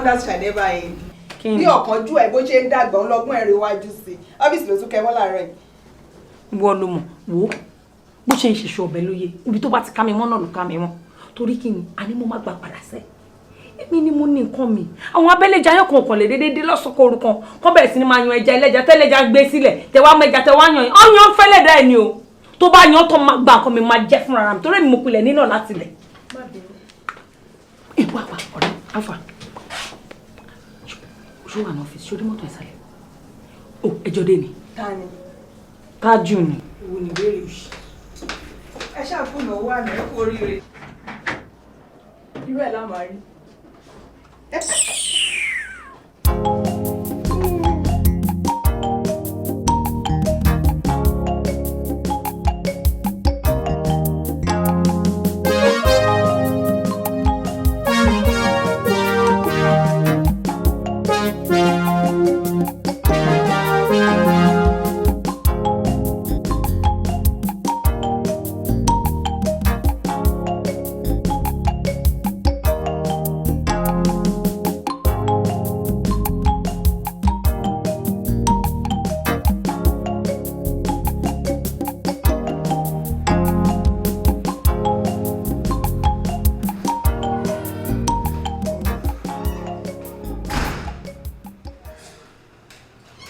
Wonders shall never end. Kí ni? Bí ọ̀kánjú ẹ̀ bó ṣe ń dàgbà ń lọ́gbọ́n ẹ̀rọ iwájú sí i. Ọ́fíìsì ló tún kẹ́ mọ́ láàárọ̀ yìí. Ìwọ ló mọ̀ wò ó bó ṣe ń ṣiṣẹ́ ọbẹ̀ lóye, ibi tó bá ti ká mi mọ́ náà ló ká mi mọ́. Torí kí ni? Àní mo má gbà padà sẹ́, èmi ni mo ní nǹkan mi. Àwọn abẹ́lé jayán kan kàn lè dédé dé lọ́sọ̀kọ̀ orúkọ kọ́ bẹ̀rẹ̀ sí ni máa yan ẹja ẹlẹ́ja tẹ́lẹ̀ja gbé sílẹ̀, tẹ wá mọ ẹja tẹ wá yan ọyàn fẹ́lẹ̀ dá ẹni o. Tó bá yan tó máa gba nǹkan mi, máa jẹ́ fúnra mi, torí èmi mo pilẹ̀ nínà láti lẹ̀. Ìwà wà ọ̀rẹ́ alfa ṣó wà ní ọ́fíìsì? Ṣó dé mọ́tò ìsàlẹ̀ o? Ẹjọ́ dé ni. Ta ni? Tájù ni. Òwò ní ìbéèrè òṣì. Ẹ ṣàkóso owó àná, ẹ kú oríire. Irú ẹ̀ lá máa rí.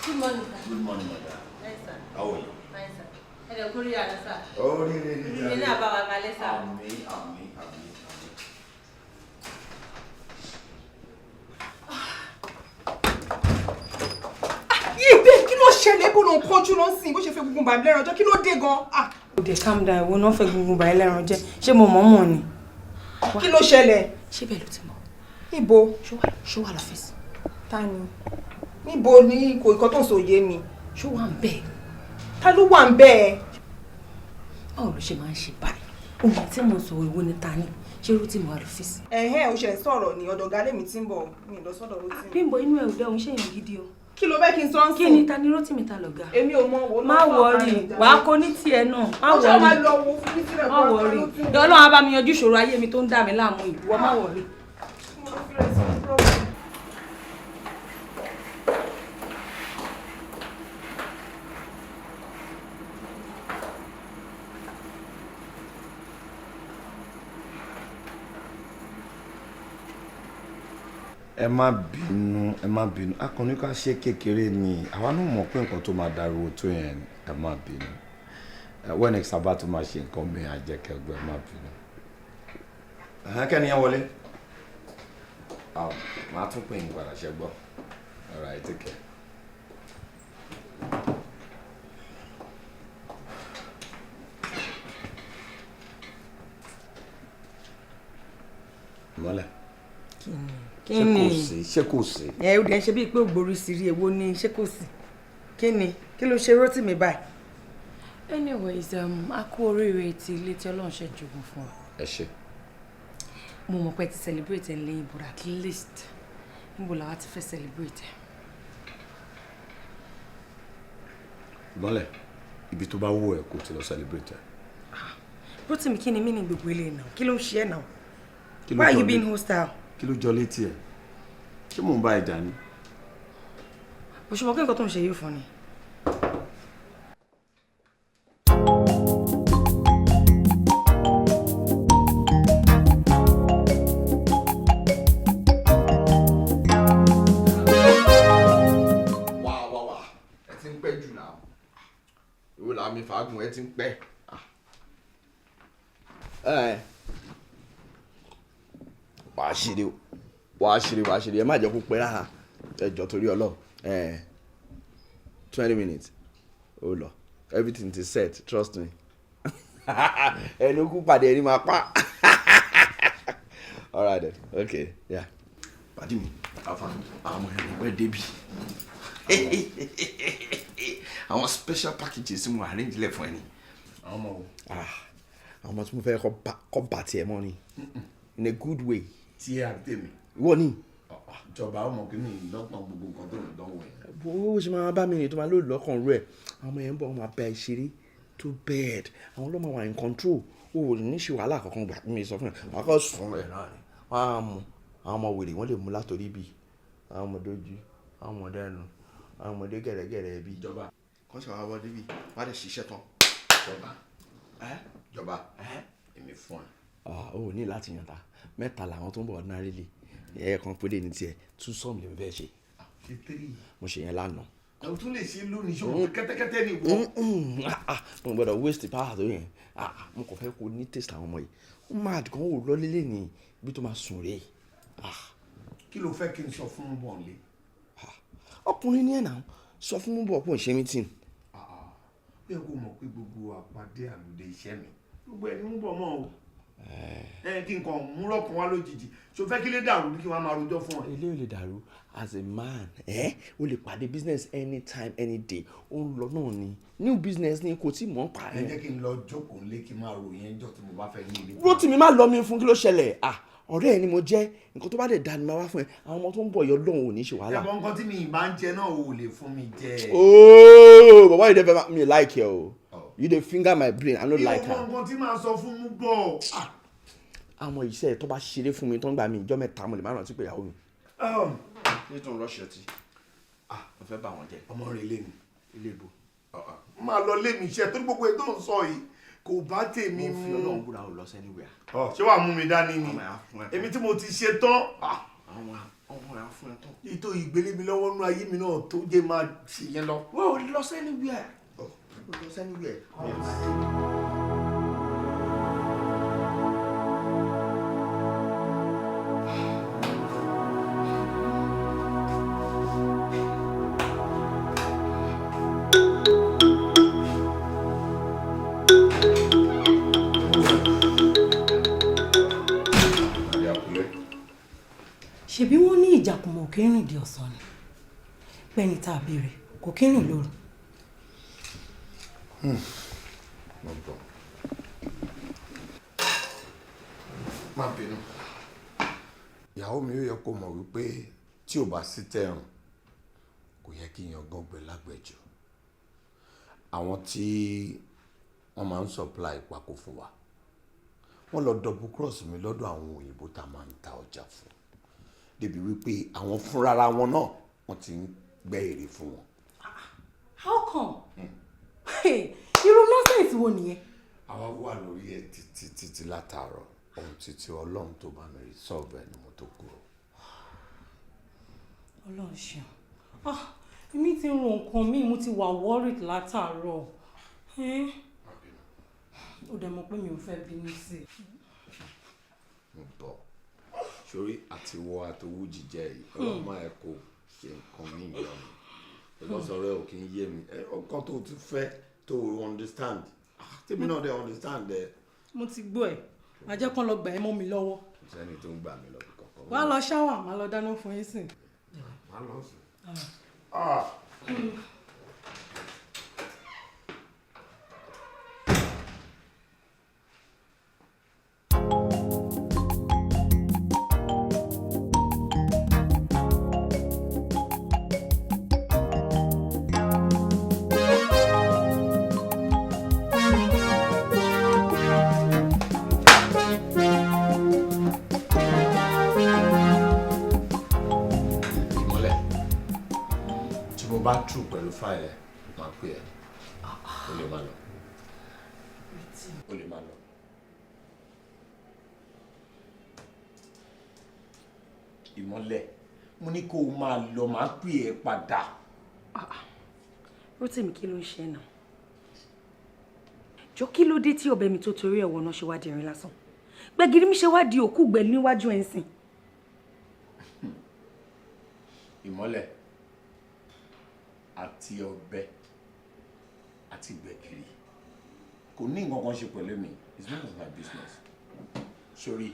Good morning, sir. Good morning, madam. Yes, sir. How are you? Fine, sir. Ẹ dẹ̀ kúrò yàrá, sir. Oríire ni. Ìrìn náà bá wa kalẹ̀, sir. Àmín, àmín, àmín, àmín. Yìí bẹ́ẹ̀, kí ló ṣẹlẹ̀? Bó ló ń kọjú ló ń sìn bó ṣe fẹ́ gbogbo bàbá lẹ́ran ọjọ́? Kí ló dé gan-an? Ah, Òde calm down, ìwọ náà fẹ́ gungun bàá ẹlẹ́ran jẹ́. Ṣé mo mọ̀ mọ̀ ni? Kí ló ṣẹlẹ̀? Ṣé bẹ́ẹ̀ ló ti mọ̀? Níbo? Ṣó wà lọ́fíìsì? Ta ni? Níbo ni? Kò ìkan tó ń sọ òye mi. Ṣó wà ń bẹ́ẹ̀? Ta ló wà ń bẹ́ẹ̀? Báwo ló ṣe máa ń ṣe báyìí? Ohun tí mo sọ, ìwọ ni ta ni? Ṣé Rótìmí wà lọ́fíìsì? Ẹ̀hẹ́n, o ṣe ń sọ̀rọ̀ ní ọ̀dọ̀ ọ̀gá lèmi tí ń bọ̀, mi ì lọ sọ́dọ̀ Rótìmí. Bímbọ́, inú ẹ̀ ò dẹ́ òun ṣèyàn gidi o. Kí ló fẹ́ kí n sọ ń Kí sìn? ni? Ta ni Rótìmí? Ta lọ̀gá? Èmi ò mọ wo. Má worry, wàá kó ní tiẹ̀ náà. Má Ó ṣe máa worry. lọ wo fún mi sílẹ̀. Má worry. Ọlọ́run á bá mi yanjú ìṣòro ayé mi tó ń dà mí láàmú yìí. Ìwọ má worry. Ẹ má bínú, ẹ má bínú. Akọni ká ṣe kékeré ni, àwa náà mọ̀ pé nǹkan tó máa dariwo tó yẹn ni. Ẹ má bínú. When next abá tó máa ṣe nǹkan mi, àjẹkẹgbẹ, ẹ má bínú. Ẹ̀hán, kẹ́ni yẹn wọlé. Ah, màá tún pè yín padà, ṣe gbọ́? All right, take care. Mọ́lẹ̀. Kí Ṣé ni? kò sí? Ṣé kò sí? Ẹ ó dẹ̀ ń ṣe bíi pé ògbórí sí rí. Èwo ni ṣé kò sí? Kí ni? Kí ló ṣe Rótìmí báyìí? Anyways, a kú oríire ti ilé tí Ọlọ́run ṣe jogún fún wa. Ẹ ṣe. Mo mọ̀ pé ti celebrate ẹ̀ lẹ́yìn, but at least níbo làwa ti fẹ́ celebrate ẹ̀? Mọ́lẹ̀, ibi tó bá wù ẹ́ kó ti lọ celebrate ẹ. Rótìmí, kí ni mí ní gbogbo ilé náà? Kí ló ń ṣe ẹ́ náà? Kí ló Why are jọ you being létí? hostile? Kí ló jọ létí ẹ? Ṣé mò ń bá ẹ jà ni? Òṣùwọ̀n kí nǹkan tó ń ṣe yìí fún ni. Wá wá wá, ẹ ti ń pẹ́ jù náà. Ìwọ làmì fàágùn, ẹ ti ń pẹ́. Ẹ wàá ṣeré o, wàá ṣeré, wàá ṣeré. Ẹ má jẹ́ kó pẹ́ rárá, ẹ jọ, torí Ọlọ́run. Ẹ 20 minutes ó lọ, everything is set, trust me. Ẹni kú pàdé ẹni máa pa. All right then, okay, yeah. Pàdé mi, àfa àwọn ẹni pẹ́ débi, àwọn special packages tí mo arrange lẹ̀ fún ẹ ni. Àwọn ọmọ wo? Ah, àwọn ọmọ tí mo fẹ́ kọ́ bá tiẹ̀ mọ́ ni, in a good way. Tí ẹ àbí tèmi? Ìwọ ni. Ìjọba ọmọ kìíní lọ́pọ̀ gbogbo nǹkan tó ń dánwò yẹn. Bó ṣe máa bá mi rìn tó máa lóòlù lọ́kàn rẹ̀. Àwọn ọmọ yẹn ń bọ̀, wọ́n máa bá ẹ ṣeré tó bed, àwọn ló máa wà in control. O ò ní ṣe wàhálà kankan. Gbà mí sọ fún ẹ, wọ́n á kọ́ sùn ẹ̀ náà ni, wọ́n á mú àwọn ọmọ wèrè, wọ́n lè mú látòrí bíi Àwọn ọmọdé ojú, àwọn ọmọdé ẹnu, àwọn ọmọdé gẹ̀rẹ́gẹ̀rẹ́ ẹbí. Ìjọba. Kọ́ ṣe wàá wọ débi, wàá dẹ̀ ṣiṣẹ́ tán. Ìjọba. Ìjọba. Èmi fún ẹ. O ò ní láti yàn ta. Mẹ́ta làwọn tó ń bọ̀ ordinarily. Ẹ̀ẹ̀kan péré ní tiẹ̀, two sum lèmi fẹ́ ṣe. Ṣe three. Mo ṣe yẹn lánàá. O tún lè ṣe lónìí, ṣé o kẹ́tẹ́kẹ́tẹ́ ni wọ́n. Mo gbọ́dọ̀ waste power tó yẹn. Mo kàn fẹ́ kó ní taste àwọn ọmọ yìí. Ó máa dùn kán wò lọ́lé ní ibi tó máa sùn rèé. Kí ló fẹ́ kí n sọ fún Bọ̀nlé? Ọkùnrin ní ẹ̀ náà, sọ fún Bọ̀ pé ò ń ṣe meeting. Ó yẹ kó mọ̀ pé gbogbo àpàdé àlùdé iṣẹ́ mi, gbogbo ẹni ń bọ̀ mọ́ o. Ẹ kí n kàn múrọ̀ kan wá lójijì. Ṣo fẹ́ kí lè dàrú ní kí wọ́n máa rojọ́ fún ẹ? Ilé ò lè dàrú. As a man, o lè pàdé business anytime, any day. Ó ń lọ náà ni. New business ni, kò tí mọ̀ ń pa Ẹ jẹ́ kí n lọ jókòó nílé kí n máa ròyìn ẹjọ́ tí mo bá fẹ́ ní ilé. Rótìmí, má lọ mi fún, kí ló ṣẹlẹ̀? Ọ̀rẹ́ ẹ ni mo jẹ́, nǹkan tó bá dẹ̀ da ni máa wá fún ẹ. Àwọn ọmọ tó ń bọ̀ yọ lóhùn ò ní ṣe wàhálà. Ẹ̀bọ̀n, nǹkan tí mi ì máa ń jẹ náà ò lè fún mi jẹ. Ooo, bàbá yìí dẹ̀ fẹ́ mi like ẹ o. You dey finger my brain, I no like Mi ò mọ am. nǹkan tí màá sọ fún mú bọ̀. Àwọn iṣẹ́ tó bá ṣeré fún mi tó ń gbà mí ìjọ́ mẹ́ta, mo lè má rántí pé ìyàwó mi. Ṣé tó ń rọ́ṣọ̀ tí? Mo fẹ́ bà wọ́n jẹ́. Ọmọ rẹ̀ lé mi. Ilé ibo. Máa lọ lé mi iṣẹ́ torí gbogbo ètò ń sọ yìí kò bá tèmi Mo fi mu. Ọlọ́run búra, ò lọ sí anywhere. Ṣé wàá mú mi dání ni? Ọmọ ẹ̀ á fún ẹ. Èmi tí mo ti ṣe tán. Àwọn ọmọ ẹ̀ á fún ẹ tán. Ètò ìgbélé mi lọ́wọ́ nú ayé mi náà tó jẹ́ máa ṣe yẹn lọ. Wọ́n ò lọ sí anywhere. Ò lọ sí anywhere. Ṣebí wọ́n ní ìjàkùmọ̀ kí ń rìn di ọ̀sán ni, pẹ́ni tá a béèrè kò kí ń rìn lóru. Mo bọ̀. Má bínú. Ìyàwó mi, ó yẹ kó mọ̀ wípé tí ò bá sí tẹ̀rùn, kò yẹ kí yan gángbẹ lágbẹ̀jù. Àwọn tí wọ́n máa ń supply pákó fún wa, wọ́n lọ double cross mi lọ́dọ̀ àwọn òyìnbó tá a máa ń ta ọjà fún, débi wípé àwọn fúnrara wọn náà wọ́n ti ń gbẹ́ èrè fún wọn. How come? Hey, irú nonsense wo nìyẹn? Àwa wà lórí ẹ títí títí látàárọ̀ ohun, títí Ọlọ́run tó bá mi resolve ẹ ni mo tó kúrò. Ọlọ́run ṣeun. Ah, èmi ti ń ro nǹkan míì, mo ti wà worried látàárọ̀. Ó dẹ̀ mọ̀ pé mi ò fẹ́ bínú sí i. Mo bọ̀ sórí àtiwọ́ àtowú jíjẹ yìí, Ọlọ́run máa ẹ kó ṣe nǹkan mí ìyọnu because ọ̀rẹ́ ò kì í yé mi. Ọkàn tó ti fẹ́ tó understand. Ah, tèmi náà dẹ̀ understand ẹ. Mo ti gbọ́ ẹ̀, màá jẹ́ kán lọ gbà ẹ́ mọ́ mi lọ́wọ́. Kò sẹ́ni tó ń gbà mí lọ́bì kankan. Wàá lọ ṣáwà, màá lọ dáná fún yín sìn. Má lọ sí. Ah. Ìmọ́lẹ̀, tí mo bá tù pẹ̀lú fáìlì ẹ̀, máa pè ẹ́. O lè máa lọ, o lè máa lọ. Ìmọ́lẹ̀, mo ní kó o máa lọ, máa pè ẹ́ padà. Rótìmí, kí ló ń ṣe náà? Jọ, kí ló dé tí ọbẹ̀ mi tó torí ẹ̀wọ̀ náà ṣe wá di irin lásán, gbẹ̀gìrì mi ṣe wá di òkú gbẹ níwájú ẹ̀ ń sìn? Ìmọ́lẹ̀ àti ọbẹ̀ àti gbẹ̀gìrì kò ní nǹkan kan ṣe pẹ̀lú mi. It's none of my business. Sori,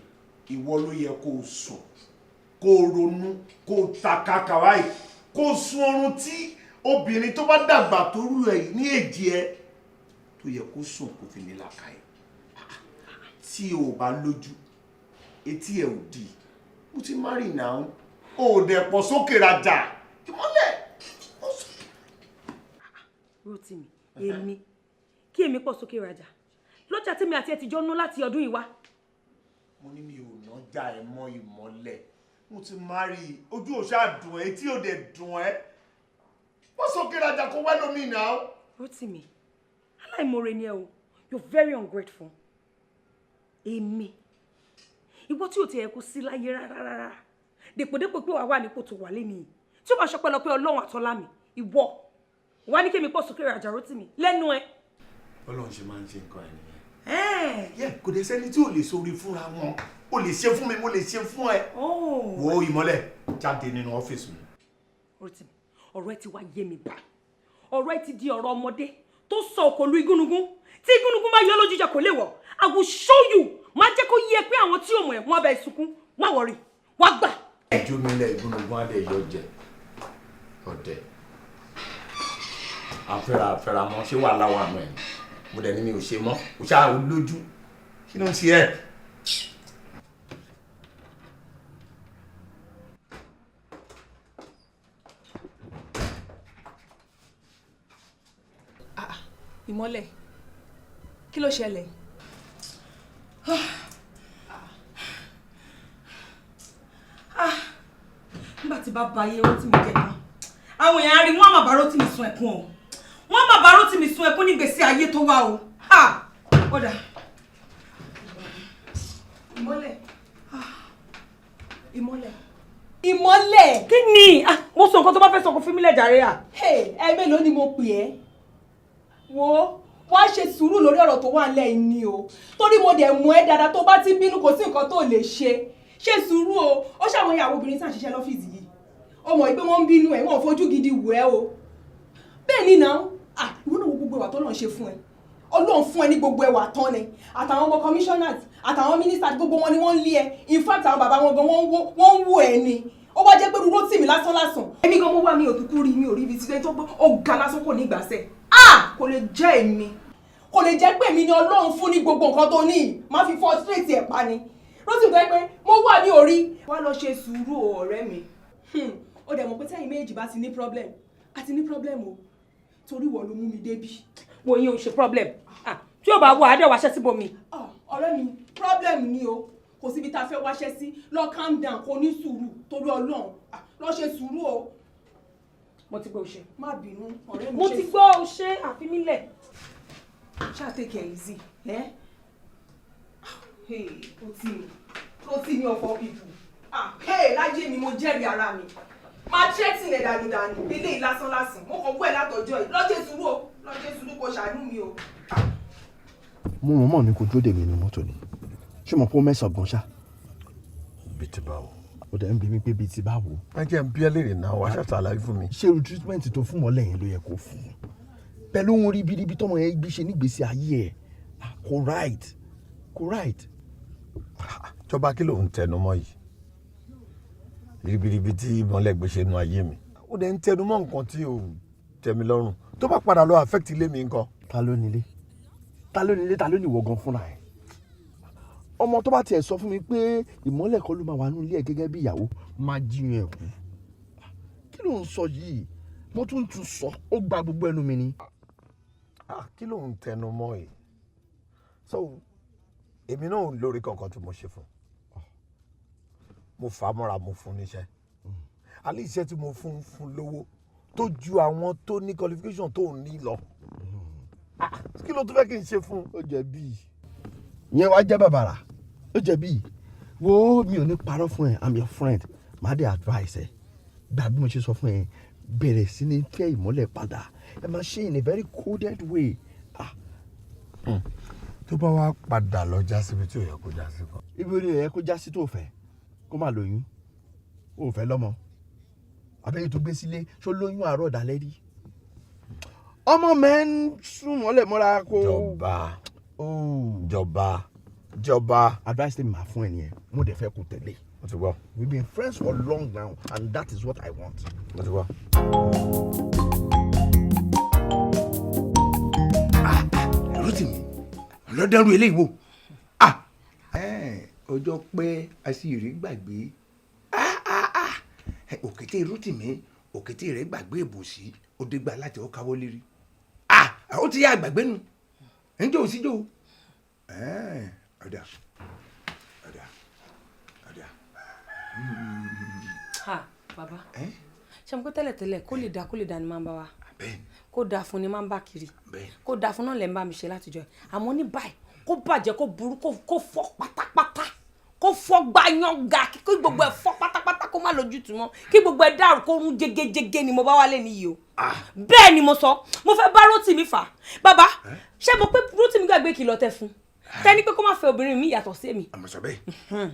ìwọ ló yẹ kó o sùn, kó o ronú, kó o takaka báyìí, kó o sun oorun tí obìnrin tó bá dàgbà tó rú ẹ ní èjì ẹ tó yẹ kó sùn, kó fi ní làákàyè. Tí o bá lójú, etí ẹ ò di. Mo ti marry now, o ò dẹ̀ pọ̀ sókè rajà. Ìmọ́lẹ̀. Rótìmí, èmi kí èmi pọ̀ sókè rajà lọ́jà tí mi àti ẹ ti jọ ná láti ọdún yìí wá? Mo ní mi ò nájà ẹ mọ́. Ìmọ́lẹ̀, Mo ti marry, ojú ò ṣáà dùn ẹ́, etí ò dẹ̀ dùn ẹ́. Wọ́n sọ kí rajà kó wá lómi náà. Rótìmí, aláìmoore ni ẹ o. You're very ungrateful. Èmi, ìwọ tí ò ti ẹ̀ kó sí láyé rárá rárá, dèpòdépò pé wàá wà nípò tó wà lẹ́nu yìí, tí ó máa ṣọpẹ́ lọ pé Ọlọ́run àtọ́lá mi, ìwọ wà ní kémi pọ̀ sókè rajà. Rótìmí, lẹ́nu ẹ. Ọlọ́run ṣe máa ń ṣe nǹkan ẹ̀ nìyẹn. Yẹ kò dé sẹ́ni tí ò lè sórí fúnra wọn. O lè ṣe fún mi, mo lè ṣe fún ẹ. Wo Ìmọ́lẹ̀, jáde nínú ọ́fíìsì mi. Rótìmí, ọ̀rọ̀ ẹ ti wá yé mi báyìí. Ọ̀rọ̀ ẹ ti di ọ̀rọ̀ ọmọdé tó sọ òkòlù igúnnugún. Tí igúnnugún bá yọ lójújẹ, kò lè wọ̀. I will show you. Máa jẹ́ kó yé ẹ pé àwọn tí ò mọ̀ ẹ́, wọ́n á bẹ sunkún. Má worry, wá gbà. Ẹjú mi lẹ, ìgúnnugún á dẹ̀ yọ jẹ ọ̀dẹ̀. Àfẹ́ra àfẹ́ra mọ́, ṣé wàhálà wà nù ẹ̀? Mo dẹ̀ ní mi ò ṣe mọ́, o ṣáà lójú. Kí ló ń ṣe ẹ́? Ìmọ́lẹ̀, kí ló ṣẹlẹ̀? Ah, nígbà tí bá ba ayé Rótìmí jẹ́ tán, àwọn èèyàn á rí, wọ́n á máa bá Rótìmí sun ẹkún o. Wọ́n á máa bá Rótìmí sun ẹkún nígbèsí ayé tó wá o. Ah, ó dà. Ìmọ́lẹ̀, Ìmọ́lẹ̀, Ìmọ́lẹ̀. Kí ni? Ah, mo sọ nǹkan tó bá fẹ́ sọ, kó fi mí lẹ̀ jàre à. Ẹ mélòó ni mo pè ẹ́? Wo, wá ṣe sùúrù lórí ọ̀rọ̀ tó wà nílẹ̀ yìí ni o, torí mo dẹ̀ mọ̀ ẹ́ dáadáa. Tó bá ti bínú, kò sí nǹkan tó lè ṣe. Ṣe sùúrù o. Ó ṣàwọn ìyàwó obìnrin tí à ń ṣiṣẹ́ lọ́fíìsì yìí, ó mọ̀ pé wọ́n ń bínú ẹ̀, wọ́n ò fojú gidi wò ẹ́ o. Bẹ́ẹ̀ ni náà. Ah, ìwọ náà, wo gbogbo ìwà tó lọ́n ṣe fún ẹ. Ọlọ́run fún ẹ ní gbogbo ẹwà tán ni. Àtàwọn ọmọ commissioners, àtàwọn ministers, gbogbo wọn ni wọ́n ń lé ẹ. In fact, àwọn bàbá wọn gan, wọ́n ń wò ẹ ni. Ó wá jẹ́ pé Rótìmí lásán lásán. Èmi gan, mo wá, mi ò kúkú rí, mi ò rí ibi tí tó gbọ́ ó ga lásán, kò ní ìgbàsẹ̀. Ah, kò lè jẹ́ èmi, kò lè jẹ́ pé èmi ni Ọlọ́run fún ní gbogbo nǹkan tó ní, má fi frustrate ẹ̀ pa ni. Rótìmí tó yẹ pé mo wà ní orí. Wá lọ ṣe sùúrù o, ọ̀rẹ́ mi. Ó dẹ̀ mọ̀ pé tẹ́yìn méjì bá ti ní problem, àti ní problem o, torí wọ́n ló mú mi débi. Wo, yín ò ṣe problem. Ah, tí ò bá wọ àádẹ́ wàṣẹ́ síbòmí. Ọ̀rẹ́ mi, problem ni o. Kò síbi tá a fẹ́ wáṣẹ́ sí. Lọ calm down, kò ní sùúrù, torí Ọlọ́run. Lọ ṣe sùúrù o. Mo ti gbọ́, o ṣe. Má bínú, ọ̀rẹ́ mi. Mo ti gbọ́, o ṣe, àfimílẹ̀. Ṣáà take it easy. Eh? Hey, Rótìmí, Rótìmí of all people. Ah, hey, láyé mi, mo jẹ́rìí ara mi. Máa threaten ẹ̀ dànù dànù, eléyìí lásán lásán. Mo kàn gbọ́ ẹ̀ látọjọ́ yìí. Lọ ṣe sùúrù o, lọ ṣe sùúrù, kò ṣàánú mi o. Mo mọ̀ mọ̀ ní kò dúró dè mí nínú mọ́tò ni. Ṣé mo kó mẹ́sàn-án gan ṣá? Bí ti báwo? Ó dẹ̀ ń bi mí pé bíi ti báwo. Ẹ jẹ́ ń bí ẹ léèrè náà, wàá ṣàṣàlàyé fún mi. Ṣé irú treatment tó fún mọ́lẹ̀ yẹn ló yẹ kó fún un? Pẹ̀lú ohun ribiribi tọmọ yẹn gbé ṣe nígbèésí ayé ẹ̀, kò right, kò right. Jọba, kí ló ń tẹnu mọ́ yìí? Ribiribi tí Ìmọ́lẹ̀ gbé ṣe nu ayé mi, ó dẹ̀ ń tẹnu mọ́ nǹkan tí ò tẹ́ mi lọ́rùn. Tó bá padà lọ affect ilé mi nǹkan. Ta ló nílé? Ta ló nílé? Ta ló ní ìwọ gan fúnra ẹ̀? Ọmọ tó bá tiẹ̀ sọ fún mi pé Ìmọ́lẹ̀ kọ́ ló máa wà nínú ilé ẹ̀ gẹ́gẹ́ bí ìyàwó, máa jiyàn ẹ̀ kú. Kí ló ń sọ yìí? Mo tún tún sọ, ó gba gbogbo ẹnu mi ni. Kí ló ń tẹnu mọ́ yìí? So èmi náà ò lórí kankan tí mo ṣe fún. Mo fà á mọ́ra, mo fún níṣẹ́. Alẹ́ iṣẹ́ tí mo fún fún lówó tó ju àwọn tó ní qualification tó ní lọ. Kí ló tún fẹ́ kí n ṣe fún? Ó jẹ́ bíi ìyẹn wá jẹ́ bàbàrà, ó jẹ́ bíi. Wo, mi ò ní parọ́ fún ẹ. I'm your friend, màá dé advice ẹ. Gbà bí mo ṣe sọ fún ẹ, bẹ̀rẹ̀ sí ní fẹ́ Ìmọ́lẹ̀ padà. Ẹ máa ṣe in a very coded way. Ah. Tó bá wá padà lọ já síbi tí ò yẹ kó já sí kan. Ibi orí ẹ kó já sí tó fẹ́ kó má lóyún, ó fẹ́ lọ́mọ àbẹ́yẹ tó gbé sílé, ṣó lóyún àárọ̀ dalẹ́ rí? Ọmọ mẹ́ ń sún mọ́lẹ̀ mọ́ra kó. Jọba, jọba, jọba. Advice tèmi máa fún ẹ nìyẹn, mo dẹ̀ fẹ́ kó tẹ̀lé. Mo ti gbọ́. We been friends for long now and that is what I want. Mo ti gbọ́. Rótìmí lọ́dẹ́rù eléyìí wò. Ọjọ́ pẹ́, a sì rí gbàgbé òkété Rótìmí, òkété rẹ̀ gbàgbé ìbòsí, ó dégbà láti ó káwọ́ lérí. Ó ti yá àgbàgbé nu ǹjẹ́ ò síjó. Ọ̀dà, ọ̀dà, ọ̀dà. Ha bàbá, ṣe mo pé tẹ́lẹ̀tẹ́lẹ̀, kó lè da, kó lè da ni máa ń bá wa, kó da fún ni máa ń bá kiri, kó da fún náà lẹ́ ń bá mi ṣe látijọ́. Àmọ́ ní báyìí, kó bàjẹ́, kó burú, kó fọ́ pátápátá, kó fọ́ gbáyànga, kí gbogbo ẹ̀ fọ́ pátápátá, kó má lójútùú mọ́, kí gbogbo ẹ̀ dàrú, kó rún jégéjégé ni mo bá wálé níyì o. Bẹ́ẹ̀ ni mo sọ, mo fẹ́ bá Rótìmí fà. Bàbá, ṣé mo pé Rótìmí gbàgbé kìlọ̀ tẹ fún tẹ́ni pé kó má fẹ́ obìnrin mi yàtọ̀ sí èmi? Àmọ́ sọ bẹ́ẹ̀.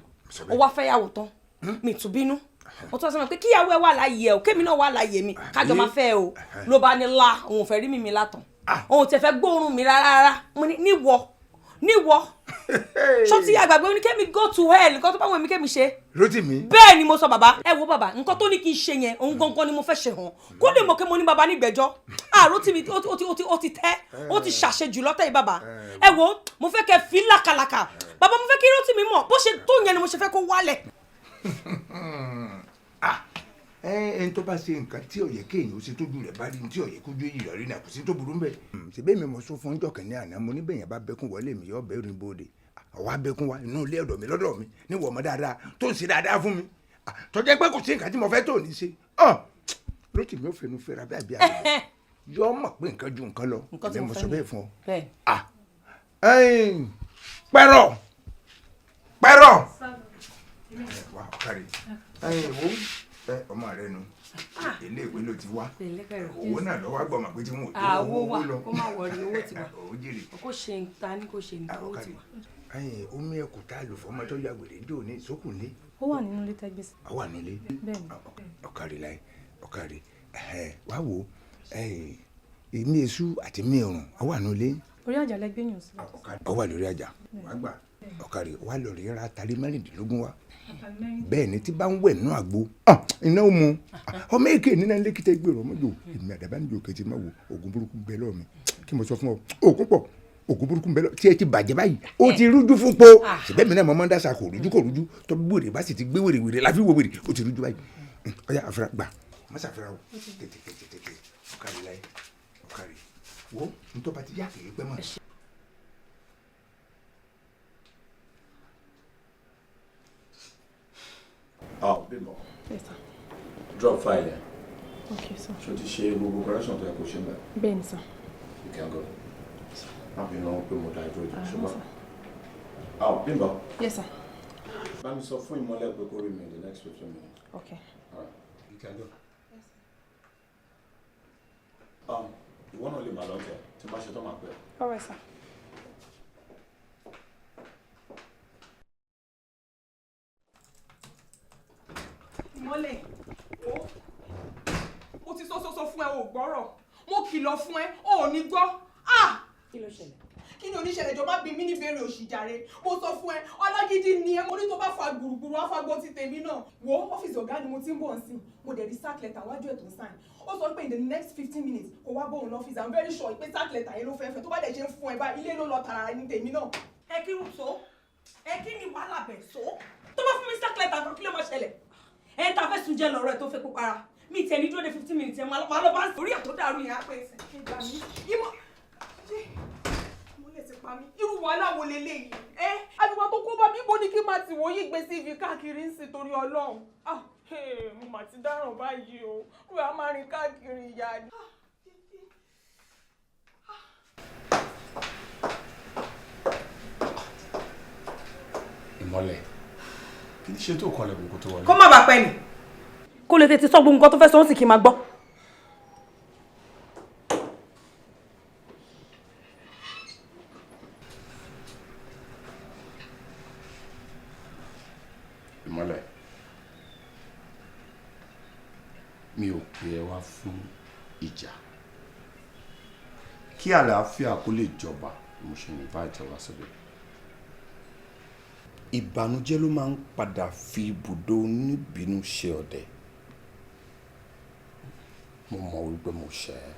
Ó wá fẹ́yàwó tán, mi tún bínú, mo tún sọ pé kíyàwó ẹ wà láàyè ẹ o, kémi náà wà láàyè mi, kájọ máa fẹ́ o. Ló bá ní la òun ò fẹ́ rí mi látàn, òun ò tẹ̀ fẹ́ gbóòórùn mi rárá rárá. Mo ní níwọ níwọ ṣó ti àgbàgbé? Ó ní kémi go to hell, nǹkan tó bá wọn mi kémi ṣe. Rótìmí. Bẹ́ẹ̀ ni mo sọ, bàbá. Ẹ wo bàbá, nǹkan tó ní kí n ṣe yẹn, òun gangan ni mo fẹ́ ṣe hàn, kó lè mọ̀ pé mo ní bàbá nígbẹ̀jọ́. Ah, Rótìmí ó ti tẹ́, ó ti ṣàṣejù lọ́tẹ̀ yìí. Bàbá, ẹ wo, mo fẹ́ kẹ́ fi làkàlàkà. Bàbá, mo fẹ́ kí Rótìmí mọ̀ bó ṣe tó yẹn ni mo ṣe fẹ́ kó wálẹ̀. Ẹ ẹni tó bá ṣe nǹkan tí ó yẹ kéèyàn ó ṣe, tójú rẹ̀ bá rí ní tí ó yẹ kójú èyí rẹ̀ rí náà, kò sí tó burú mbẹ̀. Ṣebí mi mo sọ fún ọjọ́ kìnìún àná, mo ní bẹ́yẹn bá bẹ́kún wọlé mi, yọ bẹ́ẹ̀ rìn bóde. Ọwọ́ abẹ́kún wa inú ilé ọ̀dọ̀ mi lọ́dọ̀ mi níwọ̀ ọmọ dáadáa tó ń ṣe dáadáa fún mi, tó jẹ́ pé kò sí nǹkan tí mo fẹ́ tó ní ṣe. Rótìmí ò fẹnu fẹ́ra bí àbí àbí yọ mọ̀ pé nǹkan ju nǹkan lọ. Nǹkan tí èmi mo mo fẹ́ sọ ni. bẹ́ẹ̀ fún ọ. Bẹ́ẹ̀. Pẹ̀rọ̀ pẹ̀rọ̀ wà ọ̀kàrí ẹ̀yìn wo ẹ ọmọ rẹ nu, ilé ìwé ló ti wá, owó náà lọ́wọ́ àgbọ̀mọ̀ pé tí wọn ò tó Ah, owó owó wà lọ. Kó má wọrí, owó ti wà. Owó jèrè. Kó ṣe ń ta ní kó ṣe ní, owó ti wà. Ẹ̀yìn omi ẹ̀kú tá a lò fọmọ tó ya wèrè ń jò ní ìsókùnlé. Ó wà nínú ilé tẹ́gbẹ́ sí. Ó wà nílé. Bẹ́ẹ̀ni. Ọ̀kàrí láì ọ̀kàrí wá wo èmi èṣù àti mi ọ̀run, ó wà nílé. Orí àjà lẹgbẹ́ yàn sí. Ó wà lórí àjà, wàá gbà ọ̀kàrí wà lórí ra tàrí 16 wa. Bẹ́ẹ̀ ni tí bá ń wẹ̀ nínú àgbo, iná ó mu ọmọ èké nínú lẹ́kìtẹ́ gbèrò ọmọdé èmi àdàbà ń jò kẹtì máa wo oògùn burúkú bẹ́ẹ̀ lọ́ọ̀ mi kí mo sọ fún ọ, oògùn pọ̀, oògùn burúkú bẹ́ẹ̀ lọ tí ẹ ti bàjẹ́ báyìí, ó ti rújú fún po ṣùgbọ́n mi náà mo máa ń dáṣà, kò rújú, kò rújú tó wèrè bá sì ti gbé wèrè wèrè láfi wo wèrè, ó ti rújú báyìí. Ọ̀yá àfúrà gbà má ṣàfihàn o, tètè tètè tètè. Ọ̀kàrí láyé ọ̀kàrí wo ntọ́ bá ti yá kìí pẹ́ mọ́. Oh, Bímbọ́. Yes, sir. Drop file yẹn. Okay, sir. Ṣé o ti ṣe gbogbo correction tó yẹ kó ṣe ń bẹ̀? Bẹ́ẹ̀ni, sir. You can go. Má bínú pé mo dá ìdúró jù Ah, ṣùgbọ́n. sir. Oh, Bímbọ́. Yes, sir. Bá mi sọ fún Ìmọ́lẹ̀ pé kó rí mi in the next 15 minutes. Okay. All right. You can go. Ìwọ náà lè máa lọ tẹ̀ tí n bá ṣe tán máa pẹ́. All right, sir. Ìmọ́lẹ̀ o, mo ti sọ sọ sọ fún ẹ, o ò gbọ́rọ̀. Mo kìlọ̀ fún ẹ, o ò ní gbọ́. Ah, Kí ló ṣẹlẹ̀? Kí ni oníṣẹ̀lẹ̀? Jọ má bí mí ní ìbéèrè òṣì jàre. Mo sọ fún ẹ, ọlọ́gídí ni ẹ. Mo ní tó bá fa gbùrùgbùrù afágbó ti tèmi náà. Wo, ọ́fíìsì ọ̀gá ni mo ti ń bọ̀ sí, mo dẹ̀ rí sack letter wájú ẹ̀ tó ń sign. Ó sọ pé in the next 15 minutes kò wá bóun lọ́fíìsì. I'm very sure pé sack letter yẹn ló fẹ́ fẹ́. Tó bá dẹ̀ ṣe ń fún ẹ báyìí, ilé ló lọ tààrà ní tèmi náà. Ẹ kí so, ẹ kí ni wàhálà bẹ̀ so? Tó bá fún mi sack letter kan, kí ló máa ṣẹlẹ̀? Ẹ ta fẹ́ sun jẹ lọ́rọ̀ ẹ tó fẹ́ kó para mi tiẹ̀ ní dúró de 15 minutes ẹ máa lọ bá orí ẹ̀ tó dàrú yẹn á pè é. Ìmọ̀ ìmọ̀lẹ̀ ti pa mí. Irú wàhálà wo leléyìí? Ẹ àbíwá tó kó bá mi, bó ní kí n máa tì wọ́n yí gbé CV káàkiri ń sìn torí Ọlọ́run. Ah, hey, mo mà ti dáràn báyìí o, wíwá máa rìn káàkiri ìyá ni. Ìmọ́lẹ̀, kí ni ṣe tó kọlẹ̀ kókó tó wọlé? Kó má bàa pẹ́ ni, kó lè tètè sọ gbogbo nǹkan tó fẹ́ sọ, ó sì kí n máa gbọ́. Ìmọ́lẹ̀, mi ò pè ẹ́ wá fún ìjà. Kí àlàáfíà kó lè jọba, mo ṣe ní bá ìjọba síbẹ̀. Ìbànújẹ́ ló máa ń padà fi ibùdó oníbínú ṣe ọ̀dẹ̀. Mo mọ̀ wípé mo ṣẹ̀ ẹ́.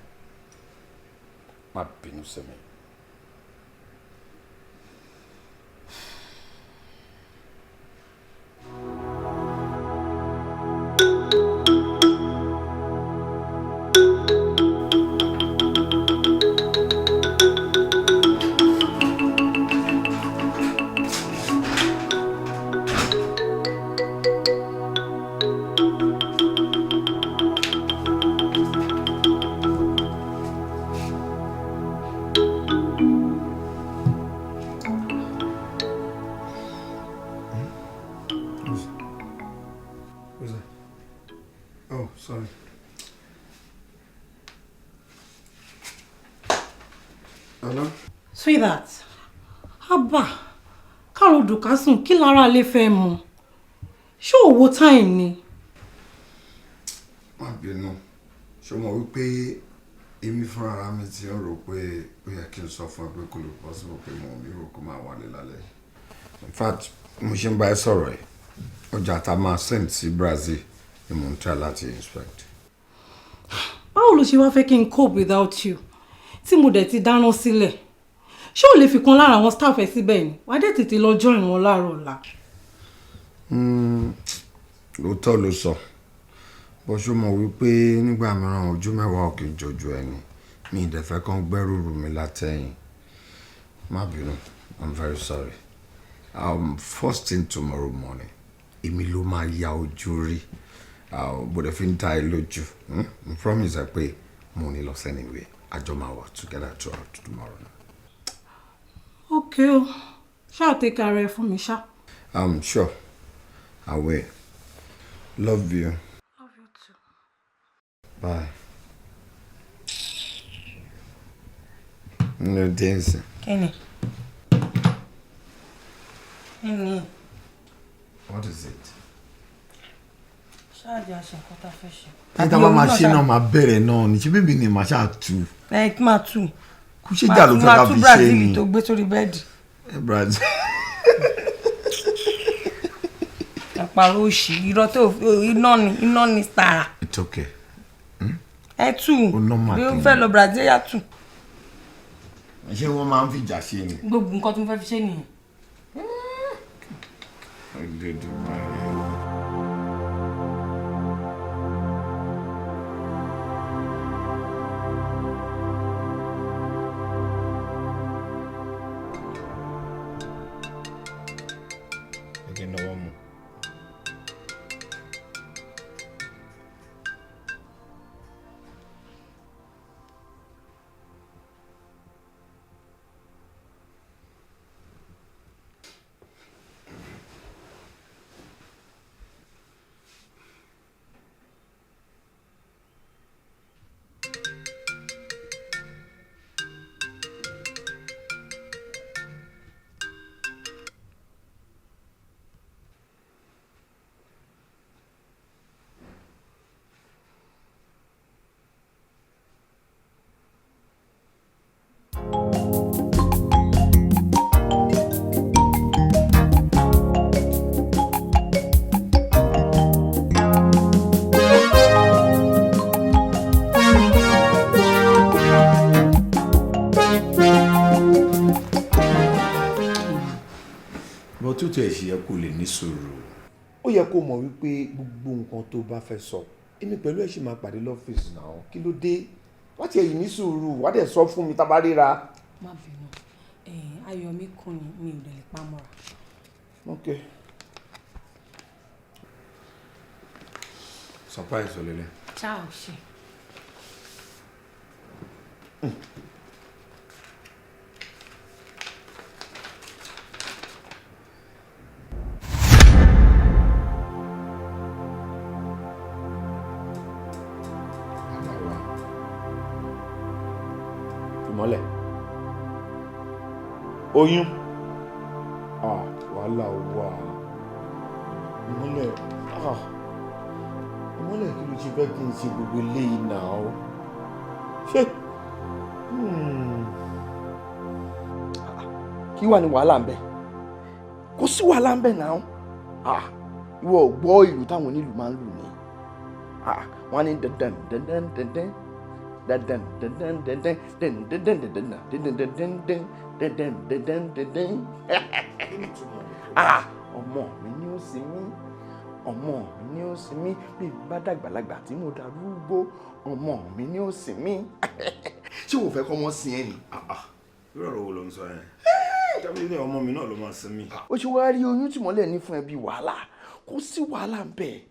Má bínú sí mi. Sweetheart, haba, káàró dùkásùn kí lára lè fẹ́ mu. Ṣé o wo time ni? Má bínú, ṣé o mọ̀ wípé èmi fúnra mi ti ń rò pé ó yẹ kí n sọ fún ẹ pé kò lè possible pé mo ní rò kó máa wálé lálẹ́. In fact, mo ṣe ń bá ẹ sọ̀rọ̀ ẹ̀, ọjà tá a máa send sí Brazil ni mo ń try láti inspect. Báwo ló ṣe wá fẹ́ kí n cope without you tí mo dẹ̀ ti dáná sílẹ̀? Ṣé o lè fi kan lára àwọn staff ẹ síbẹ̀ ni? Wàá dẹ̀ tètè lọ join wọn láàárọ̀ ọ̀la. Lóòótọ́ ló sọ, bó ṣó mọ̀ wípé nígbà mìíràn ojú mẹ́wàá ò kì í jọjú ẹni. Mi ì dẹ̀ fẹ́ kán gbẹ́rù rù mí látẹ̀yìn. Má bínú, I'm very sorry. First thing tomorrow morning, èmi ló máa ya ojú rí. Bó dẹ̀ fi ń ta ẹ lójú. Mo promise ẹ pé mo ní lọ anyway. Àjọ máa wà together throughout tomorrow. Ok o, ṣáà take care ẹ fún mi ṣá. Sure, I will. Love you. Love you too. Bye. No dancing. Kenny. Kenny. What is it? Ṣáàjì àṣẹ nǹkan tá a fẹ́ ṣe. Ní tá a bá máa ṣe náà máa bẹ̀rẹ̀ náà ní ṣé bíbí ni màá ṣáà tú. Ẹ kí máa tú. Kú ṣé ìjà ló fẹ́ ká fi ṣe ni. Máa tú Brazil tó gbé sórí bẹ́ẹ̀dì. Brazil. Àpàrọ̀ òṣì irọ́ tó iná ni iná ni tààrà. It's okay. Ẹ tú. Bí ó fẹ́ lọ Brazil yá tú. Ṣé wọ́n máa ń fìjà ṣe ni? Gbogbo nǹkan tí mo fẹ́ fi ṣe nìyẹn. Tó tẹ̀ ṣe yẹ kó lè ní sùúrù. Ó yẹ kó mọ̀ wípé gbogbo nǹkan tó bá fẹ́ sọ èmi pẹ̀lú ẹ̀ ṣì máa pàdé lọ́fíìsì náà. Kí ló dé? Wá tiẹ̀ yìí ní sùúrù, wá dẹ̀ sọ fún mi tá a bá ríra. Má bínú, ayọ̀ mi kún ni mi ò lè pa mọ́ra. Ok. Surprise olele. Ciao ṣe. Ìmọ́lẹ̀ oyún, ah wàhálà wà. Ìmọ́lẹ̀, ah Ìmọ́lẹ̀, kí ló ṣe fẹ́ kí n ṣe gbogbo eléyìí náà? Ṣé kí wà ní wàhálà ń bẹ? Kò sí wàhálà ń bẹ náà. Ìwọ ò gbọ́ ìlú táwọn onílù máa ń lù ní. Wọ́n á ní dandan dandan dandan dandan dandan dandan dandan dandan dandan dandan dandan dandan dandan. Ọmọ mi ni ó sin mí, ọmọ mi ni ó sin mí, bí n bá dàgbàlagbà tí mo darúgbó, ọmọ mi ni ó sin mí. Ṣé o fẹ́ kọ́ ọmọ sin ẹ ni? Irú ọ̀rọ̀ wo ló ń sọ yẹn? Tábìlì ọmọ mi náà ló máa sin mí. Ó ṣe wá rí oyún tí mọ́lẹ̀ ní fún ẹ bí wàhálà. Kò sí wàhálà ń bẹ̀.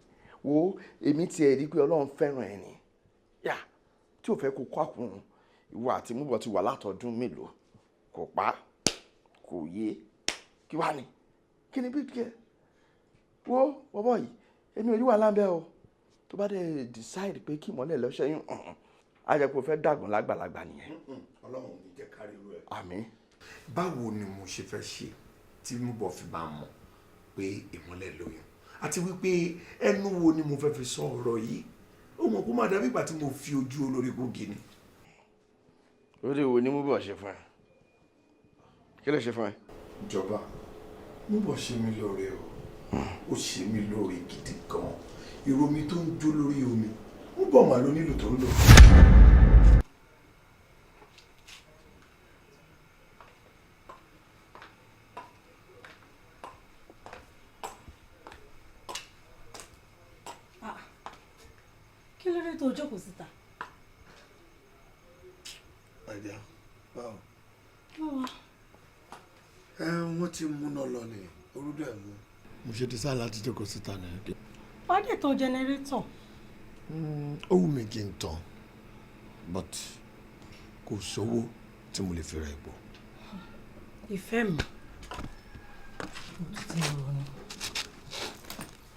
Wo èmi tiẹ̀ rí pé Ọlọ́run fẹ́ràn ẹ ni. Yà tí o fẹ́ kó kó àkùnrùn, ìwọ àti múbọ̀ ti wà látọdún mélòó, kò pa kò yé, kí wàá ní kí ni big deal? Wo bọ́bọ́ yìí, èmi ò rí wàhálà ń bẹ̀ o. Tó bá dẹ̀ decide pé kí ìmọ́lẹ̀ lọ ṣẹ́yún, á jẹ́ pé o fẹ́ dàgùn lágbàlagbà nìyẹn. Ọlọ́run ò ní jẹ́ kárí irú ẹ̀. Àmín. Báwo ni mo ṣe fẹ́ ṣe tí mo bọ̀ fi máa mọ̀ pé Ìmọ́lẹ̀ lóyún, àti wípé ẹnu wo ni mo fẹ́ fi sọ ọ̀rọ̀ yìí? Ó mọ̀ kó má dàbí ìgbà tí mo fi ojú olórí gúngi ni. Orí wo ni mo bọ̀ ṣe fún ẹ? Kí ló ṣe fún ẹ? Ìjọba, mo bọ̀ ṣe mí lóore o, ó ṣe mí lóore gidi gan. Ìró mi tó ń jó lórí omi, mo bọ̀ mà ló nílò tó ń lò. Kí ló dé tó jókòó síta? My dear, báwo? Báwo? Ẹ wọ́n ti múná lọ ni, orú dẹ̀ mú. Mo ṣe decide láti jókòó síta ní. Wàá dẹ̀ tan generator. Ó wù mí kí n tàn, but kò sówó tí mo lè fi ra epo. Ìfẹ́ mi, mo tún ti ronú.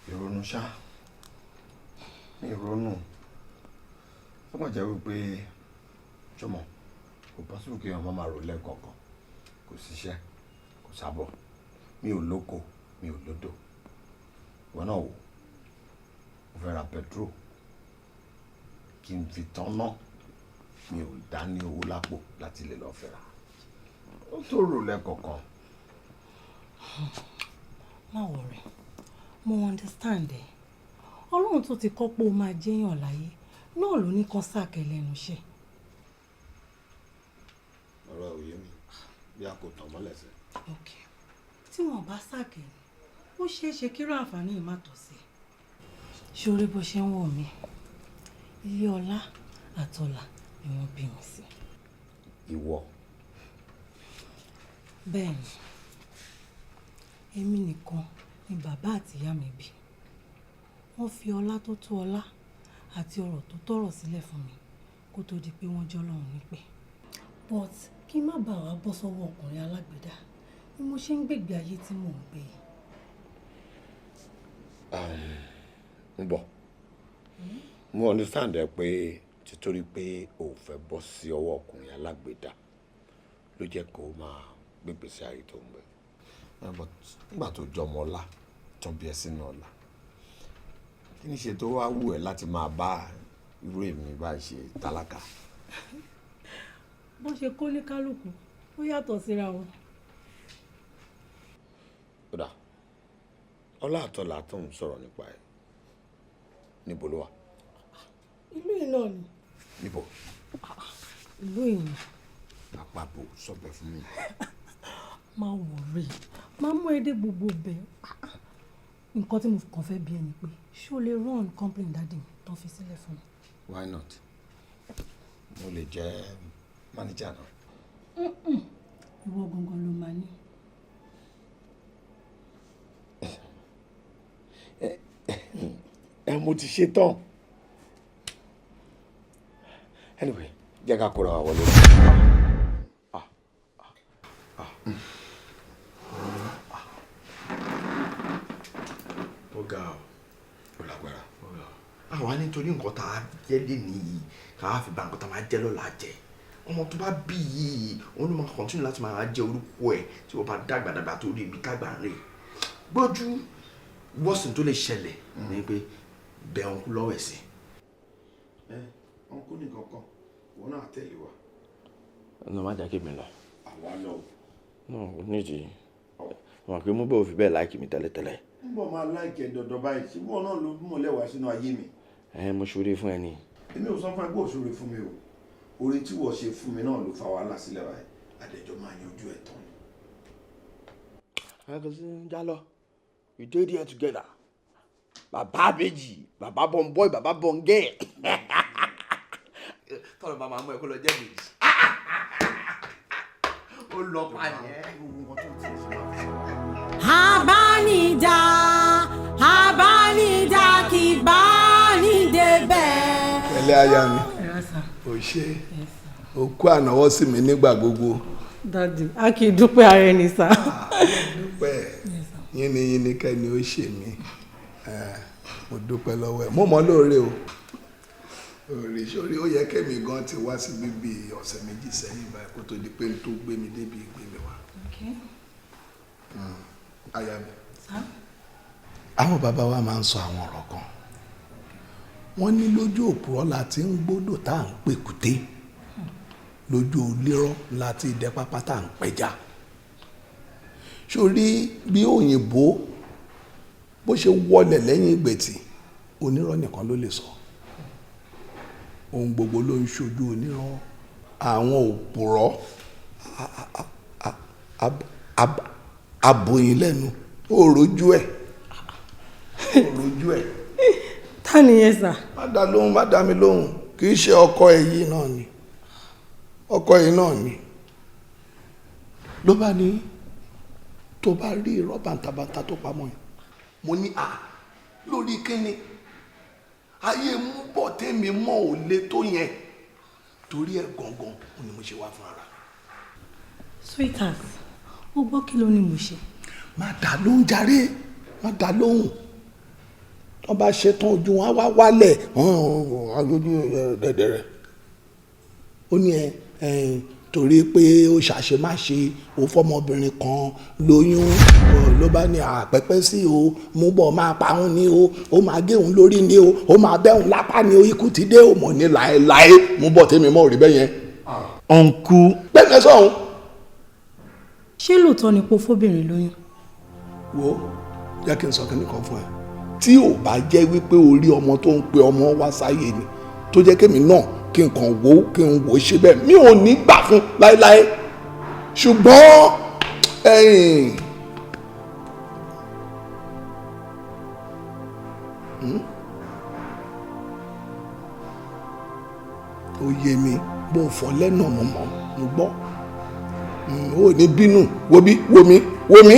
Ìrònú ṣá, mi ìrònú. Ó kàn jẹ́ wípé jọmọ kò possible kí èèyàn máa rò lẹ́ẹ̀kọ̀ọ̀kan. Kò síṣẹ́, kò sábọ̀, mi ò lóko, mi ò lódò. Ìwọ náà wò, mo fẹ́ ra petrol kí n fi tán ná, mi ò dá ní owó lápò láti lè lọ fẹ́ ra. Ó tó rò lẹ́ẹ̀kọ̀ọ̀kan. Má worry, mo understand ẹ. Ọlọ́run tó ti kọ́ pé o máa jẹ́yàn láyé náà ló ní kán sack ẹ lẹ́nu iṣẹ́. Ọ̀rọ̀ ò yé mi, bí a kò tàn mọ́lẹ̀ sí. Ok, tí wọ́n bá sack ẹ ni, ó ṣeé ṣe kí irú àǹfààní yìí má tọ́ sí ẹ. Ṣé o rí bó ṣe ń wò mí? Ilé ọlá àtọlà ni wọ́n bí mi sí. Ìwọ? Bẹ́ẹ̀ni, èmi nìkan ni bàbá àti ìyá mi bí. Wọ́n fi ọlá tó tó ọlá àti ọrọ̀ tó tọ̀rọ̀ sílẹ̀ fún mi kó tó di pé wọ́n jọ́lọ́run nípè. But kí n má bàa wá bọ́ sọ́wọ́ ọkùnrin alágbèédá ni mo ṣe ń gbègbè ayé tí mò ń gbé yìí. Ń bọ̀. Mo understand ẹ pé títorí pé o ò fẹ́ bọ́ sí ọwọ́ ọkùnrin alágbèédá ló jẹ́ kó o máa gbégbèsè ayé tó ń gbé. But nígbà tó jọmọ ọlá, tó bí ẹ sínú ọlá, kí ni ṣe tó wá wù ẹ́ láti máa bá irú èmi bá ṣe tálákà? Bó ṣe kó ní kálukú, ó yàtọ̀ síra wọn. Ó dà, ọlá àtọlà tó ń sọ̀rọ̀ nípa ẹ̀, níbo ló wà? Ìlú yìí náà ni. Níbo? Ìlú yìí ni. Àpapọ̀ sọ̀bẹ̀ fún mi. Má worry, má mú ẹ dé gbogbo bẹ̀. Nǹkan tí mo kàn fẹ́ bi ẹ ni pé ṣé o lè run company daddy mi tó fi sílẹ̀ fún mi? Why not? Mo lè jẹ́ manager náà. Ìwọ gangan ló máa ní. Ẹ mo ti ṣe tán. Anyway, jẹ́ ká kóra wa wọlé. Ó ga ọ. Ó lágbára. Àwa nítorí nǹkan tá a jẹ́ lé nìyí ká fi bà nǹkan tá a máa jẹ́ lọ́la jẹ́. Ọmọ tó bá bí yìí, òun ló máa continue láti máa jẹ́ orúkọ ẹ̀ tí wọ́n bá dàgbà dàgbà tó rí ibi tágbà ń rè. Gbójú wọ́sìn tó lè ṣẹlẹ̀ ni pé bẹ ọ̀nkú lọ́wọ́ ẹ̀ sí. Ẹ ọ̀nkú nìkan kan, òun náà tẹ̀lé wa. Ọ̀nà má jẹ́ kí mi lọ. Àwa lọ. Náà ó nídìí. Mọ̀ pé mo bẹ̀ òfin bẹ́ẹ̀ like mi tẹ́lẹ̀tẹ́lẹ̀. Ń bọ̀ máa like ẹ̀ dandan báyìí, ṣé bọ́ọ̀ náà ló mọ̀lẹ́ wá sínú ayé mi? Ẹ mo ṣoore fún ẹ ni. Èmi ò sọ fún ẹ pé òṣòro fún mi o. Oore tí wọ́n ṣe fún mi náà ló fa wàhálà sílẹ̀ báyìí. Àdẹ̀jọ́ máa yanjú ẹ̀ tán ni. Ẹ kò sí ń já lọ. We dey there together. Bàbá méjì, bàbá bọ̀ǹbọ̀ì, bàbá bọ̀ǹgẹ̀. Tọ́lọ̀ bá máa mú ẹ kó lọ jẹ́ méjì. Ó lọ pa nìyẹn. Abánidá, abánidá kì í bá ní débẹ̀. Pẹ̀lẹ́ aya mi, ò ṣe o kú ànáwọ́ sí mi nígbà gbogbo. Daddy, a kì í dúpẹ́ ara ẹni sá. Dúpẹ́ yínníyínní kẹ́ni ó ṣe mí. Mo dúpẹ́ lọ́wọ́ ẹ̀, mo mọ̀ lóore o. Orí sórí, ó yẹ kémi gan ti wá sí bíbí ọ̀sẹ̀ 2 sẹ́yìn báyìí kó tó di pé n tó gbé mi débi gbé mi wá. Aya mi. Àwọn bàbá wa máa ń sọ àwọn ọ̀rọ̀ kan. Wọ́n ní lójú òpùrọ́ la ti ń gbódò tá à ń pèkúté, lójú onírọ́ la ti dẹ pápá tá à ń pẹja. Sórí bí òyìnbó bó ṣe wọlẹ̀ lẹ́yìn ìgbẹ̀tì, onírọ́ nìkan ló lè sọ. Ohun gbogbo ló ń ṣojú onírọ́. Àwọn òpùrọ́ aboyin lẹ́nu, ó rojú ẹ̀, ó rojú ẹ̀. Ta nìyẹn sà? Má dá lóhùn, má dá mi lóhùn, kì í ṣe ọkọ ẹ yìí náà ni, ọkọ yìí náà ni. Ló bá ní tó bá rí irọ́ bàǹtàbàǹtà tó pamọ́ yẹn. Mo ní à lórí kíni ayé mú bọ̀ tèmi mọ́ ò le tó yẹn, torí ẹ̀ gangan ni mo ṣe wá fún ara. Sweetheart, ó gbọ́ kí ló ní mo ṣe. Má dá lóhùn jàre, má dá lóhùn. Tó bá ṣe tán ojú wọn á wá wálẹ̀ ojú dẹ̀dẹ̀rẹ̀. Ó ní ẹ torí pé ó ṣàṣemáṣe, ó fọmọbìnrin kan lóyún, ló bá ní àpẹpẹ sí o, mú bọ̀ máa pa òun ní o, ó máa gé òun lórí ní o, ó máa bẹ́ òun lápá ní o, ikú ti dé o. Mọ̀ ní láéláé, mú bọ̀ tèmi mọ́ rí bẹ́ẹ̀ yẹn. Ọ̀nkú. Bẹ́ẹ̀ ni sọ̀hún. Ṣé lóòótọ́ ni pé ó fóbìnrin lóyún? Wo, jẹ́ kí n sọ kíní kan fún ẹ. Tí ò bá jẹ́ wípé orí ọmọ tó ń pe ọmọ wá sáyé ni, tó jẹ́ kémi náà kí n kàn wò ó, kí n wò ó ṣe bẹ́ẹ̀, mi ò ní gbà fún láéláé. Ṣùgbọ́n ẹ̀yìn ó yé mi, bó fọ́ lẹ́nà mo mọ̀, mo gbọ́. Ó ní bínú, wo bí, wo mi, wo mi.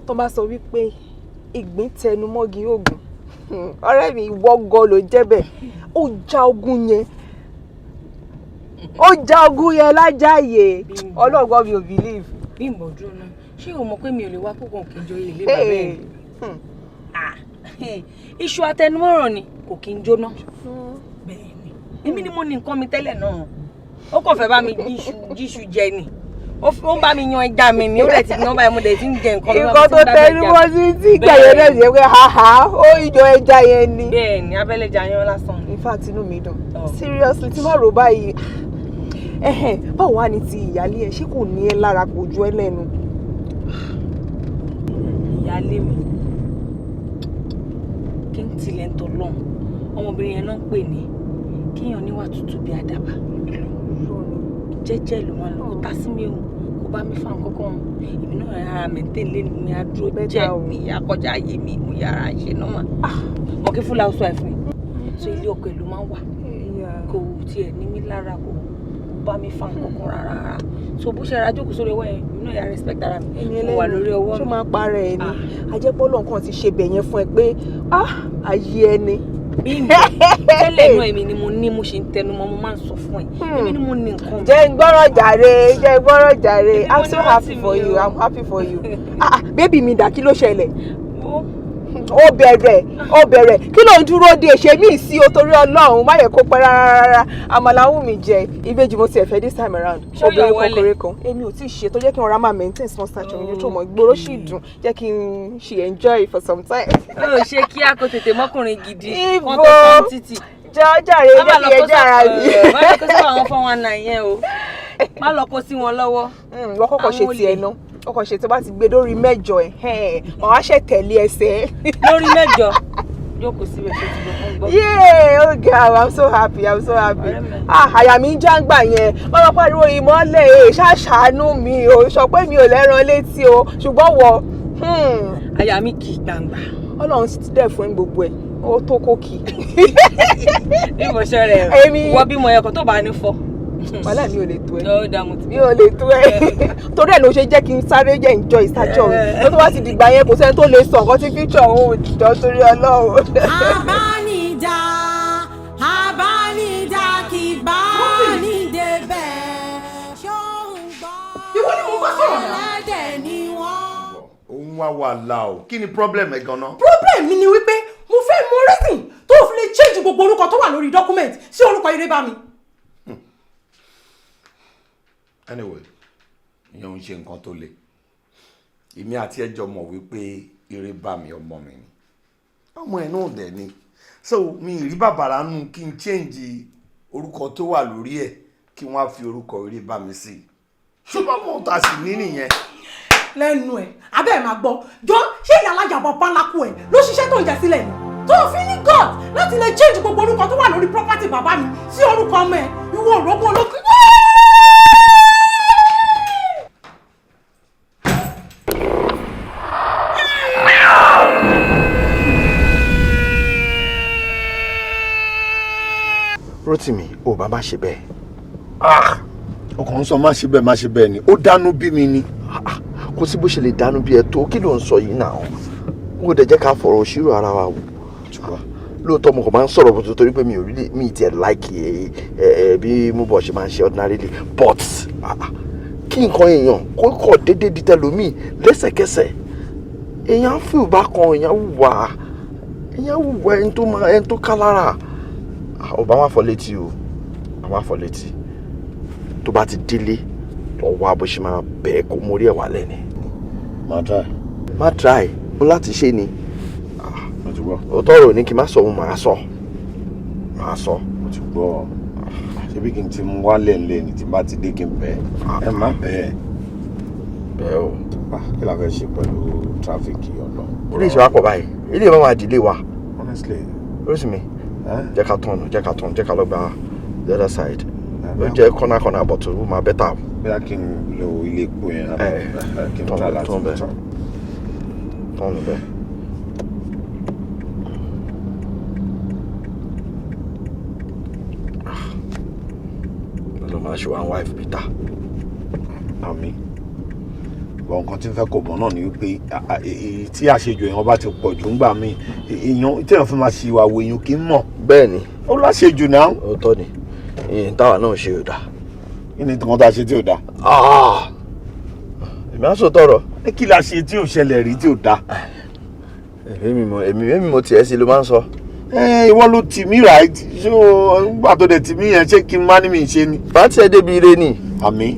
Tó bá sọ wípé ìgbín tẹnu mọ́gi oògùn, ọ̀rẹ́ mi ìwọ gan ló jẹ́ bẹ́ẹ̀. Ó já ogun yẹn, ó já ogun yẹn lájàyè. Ọlọ́gbọ́n mi ò believe. Bí ìmọ̀ dúró náà, ṣé o mọ̀ pé mi ò lè wá kókò kí n joyè ilé bàbá ẹ̀? Iṣu atẹnumọ́ràn ni kò kí n jóná. Bẹ́ẹ̀ ni, èmi ni mo ní nǹkan mi tẹ́lẹ̀ náà. Ó kàn fẹ́ bá mi jíṣu jẹ ni, ó ń bá mi yan ẹja mi ni, ó dẹ̀ ti yan báyìí, mo dẹ̀ ti ń jẹ nǹkan mi. Nǹkan tó tẹnu mọ́ sí tí ìgbà yẹn náà ṣe pé haha, ó ìjọ ẹja yẹn ni. Bẹ́ẹ̀ ni, abẹ́lẹ́ja yan lásán ni. In fact, inú mi dùn seriously tí má rò báyìí. Báwo wá ni ti ìyáálé ẹ, ṣé kò ní ẹ lára, kò ju ẹ lẹ́nu? Ìyáálé mi kí n tilẹ̀ ń tọ́ lọ́hùn, ọmọbìnrin yẹn náà ń pè ní kíyàn níwà tútù bí àdàbà, jẹ́jẹ́ ló máa lọ, kó tá sí mi o, kó bá mi fa nǹkan kan. Èmi náà ara mi tẹ̀lé mi, adúró jẹ́ mi, akọjá ayé mi, mo yára ṣe nọ́mà. Mọ̀ kí fúlà ọ̀ṣọ́ ẹ̀ fún mi, so ilé ọkọ ẹ̀ ló máa ń wà, kò tiẹ̀ ní mí lára, kò bá mi fa nǹkan kan rárá. So bó ṣe ra jókòó sórí ọwọ́ yẹn, èmi náà yà respect ara mi, mo wà lórí ọwọ́ mi. Ṣé máa parẹ́ ẹ ni? Ajẹ́pọ́lọ́ nǹkan ti ṣe bẹ̀ yẹn fún ẹ pé ayé ẹni. Tẹ́lẹ̀ náà èmi ni mo ní, mo ṣe ń tẹnu mọ́, mo máa ń sọ fún ẹ, èmi ni mo ní nǹkan. Jẹ́ n gbọ́rọ̀ jàre, jẹ́ n gbọ́rọ̀ jàre. I'm so happy for you, I'm happy for you. Ah, baby mi dà, kí ló ṣẹlẹ̀? Ó bẹ̀rẹ̀, ó bẹ̀rẹ̀, kí ló ń dúró dé? Ṣe mí sí o, torí Ọlọ́run, má yẹ kó pẹ́ rárá rárá. Àmàlà wù mí jẹ, ìbejì mo tiẹ̀ fẹ́ this time around. Obìnrin kọkùnrin kan, èmi ò tí ì ṣe tó jẹ́ kí n rọra máa maintain small stature mi, tó mọ̀ ìgboro sì dùn, jẹ́ kí n ṣe enjoy for some time. Ó ṣe kí a kò tètè mọ́kùnrin gidi Ibo kan tó tán títì. Jọ jàre, jẹ́ kí ẹ jẹ́ ara mi. Má lọ kó sí àwọn 419 yẹn o, má lọ kó sí wọn lọ́wọ́. Wọ́n kọ́kọ́ ṣe tiẹ̀ náà, ọkọ̀ ṣe tó bá ti gbé lórí 8 ẹ̀, màá wá ṣe tẹ̀lé ẹsẹ̀. Lórí 8 jókòó síbẹ̀, ṣe ti gbọ́ fún gbọ́. Yay, oh God, I'm so happy, I'm so happy. Ah, àyà mi ń jáǹgbà yẹn, wọ́n máa pariwo ìmọ́lẹ̀ ẹ̀ ṣàṣàánú mi o, sọ pé mi ò lẹ́ran létí o, ṣùgbọ́n wọ. Àyà mi kì í gbangba. Ọlọ́run ti dẹ̀ fún gbogbo ẹ̀, ó tó kó kì í. Bí mo ṣe rẹ̀ wọ́n bímọ ẹ̀kọ́ tó bá ní fọ́. Wàhálà mi ò lè tó ẹ. Mi ò lè tó ẹ. Torí ẹ ló ṣe jẹ́ kí n sáré jẹ́ enjoy stature mi. Ló tó bá ti dìgbà yẹn, kò sẹ́ni tó lè sọ nǹkan tí future òun ò jọ, torí Ọlọ́run. Abánidá, abánidá kì í bá ní débẹ̀. Ìwọ ni mo bá sọ̀rọ̀ náà. Ẹlẹ́dẹ̀ ni wọ́n. wá wàhálà o. Kí ni problem ẹ gan-an? Problem mi ni wípé mo fẹ́ mọ reason tó fi lè change gbogbo orúkọ tó wà lórí document sí orúkọ Irebami. Anyway, ìyẹn ò ń ṣe nǹkan tó le. Èmi àti ẹjọ́ mọ̀ wípé Irebami ọmọ mi ni. Ọmọ ẹ̀ náà dẹ̀ ni. So mi ì rí bàbàrà nù kí n change orúkọ tó wà lórí ẹ̀ kí wọ́n á fi orúkọ Irebami sí i. Ṣùgbọ́n mo ta sì ní nìyẹn. Lẹ́nu ẹ̀, abẹ́ ẹ̀ máa gbọ́. Jọ ṣé ìyá alájàbọ̀ pálákù ẹ̀ ló ṣiṣẹ́ tó ń jẹ sílẹ̀ ni? Tó fi ní God láti lè change gbogbo orúkọ tó wà lórí property bàbá mi sí orúkọ ọmọ ẹ̀, ìwọ òrógùn olókùn. Rótìmí, ò bá má ṣe bẹ́ẹ̀. Ọkàn ń sọ má ṣe bẹ́ẹ̀ má ṣe bẹ́ẹ̀ ni, ó dánú bí mi ni. Kò sí bó ṣe lè dánú bí ẹ tó, kí ló ń sọ yìí náà? Ó dẹ̀ jẹ́ ká fọ̀rọ̀ òṣìrò ara wa wò. Lóòótọ́ mo kàn máa ń sọ̀rọ̀ bó torí pé mi ò really mi tiẹ̀ like ẹ bí mo bọ̀ ṣe máa ń ṣe ordinarily, but kí nǹkan èèyàn kó kọ̀ déédéé di tẹlòmíì lẹ́sẹ̀kẹsẹ̀, èèyàn feel bákan, èèyàn hùwà ẹni tó máa ẹni tó ká lára. Ò bá má fọ létí o, bá má fọ létí. Tó bá ti délé lọ wá bó ṣe máa bẹ́ẹ̀ kó mórí ẹ̀ wálẹ̀ ni. Má try. Má try, mo láti ṣe ni. Mo ti gbọ́. Òótọ́ ọ̀rọ̀ ní kí n má sọ òun, màá sọ. Màá sọ. Mo ti gbọ́. Ṣebí kí n ti mú wálẹ̀ ńlẹ̀ ni tí n bá ti dé kí n bẹ́ẹ̀. Ẹ má bẹ́ẹ̀. Bẹ́ẹ̀ o. Kí la fẹ́ ṣe pẹ̀lú tráfíkì ọ̀nà? Ilé ìṣe wa pọ̀ báyìí, ilé ìwé máa dìlé wa. Honestly. Rótìmí, jẹ́ ká tọ̀nù, jẹ́ ká tọ̀nù, jẹ́ ká lọ gba the other side. Ó jẹ́ kọ́nà kọ́nà but ó máa better. Bóyá kí n lo ilé epo yẹn kí n try láti tọ̀. Tọ̀nù bẹ́ẹ̀. Ló máa ṣe one wife Peter. Àmín. Bọ̀ nǹkan tí ń fẹ́ kò mọ̀ náà ni wípé tí àṣejù èèyàn bá ti pọ̀ jù ńgbà míì, èèyàn téèyàn fi máa ṣe ìwà wo èèyàn kì í mọ̀. Bẹ́ẹ̀ni. Ó láṣejù náà. Òótọ́ ni, ìyẹn táwa náà ṣe ò dáa. Kí ni nǹkan tá a ṣe tí ò dáa? Èmi á sọ tọrọ. Ní kí la ṣe tí ò ṣẹlẹ̀ rí tí ò dáa? Èmi mo tiẹ̀ sí ló máa ń sọ. Ìwọ ló tì mí rà, ṣé o gbà tó dẹ̀ tì mí yẹn, ṣé kí n má ní mi ṣe ni? Bá tiẹ̀ débi ire ni. Àmín.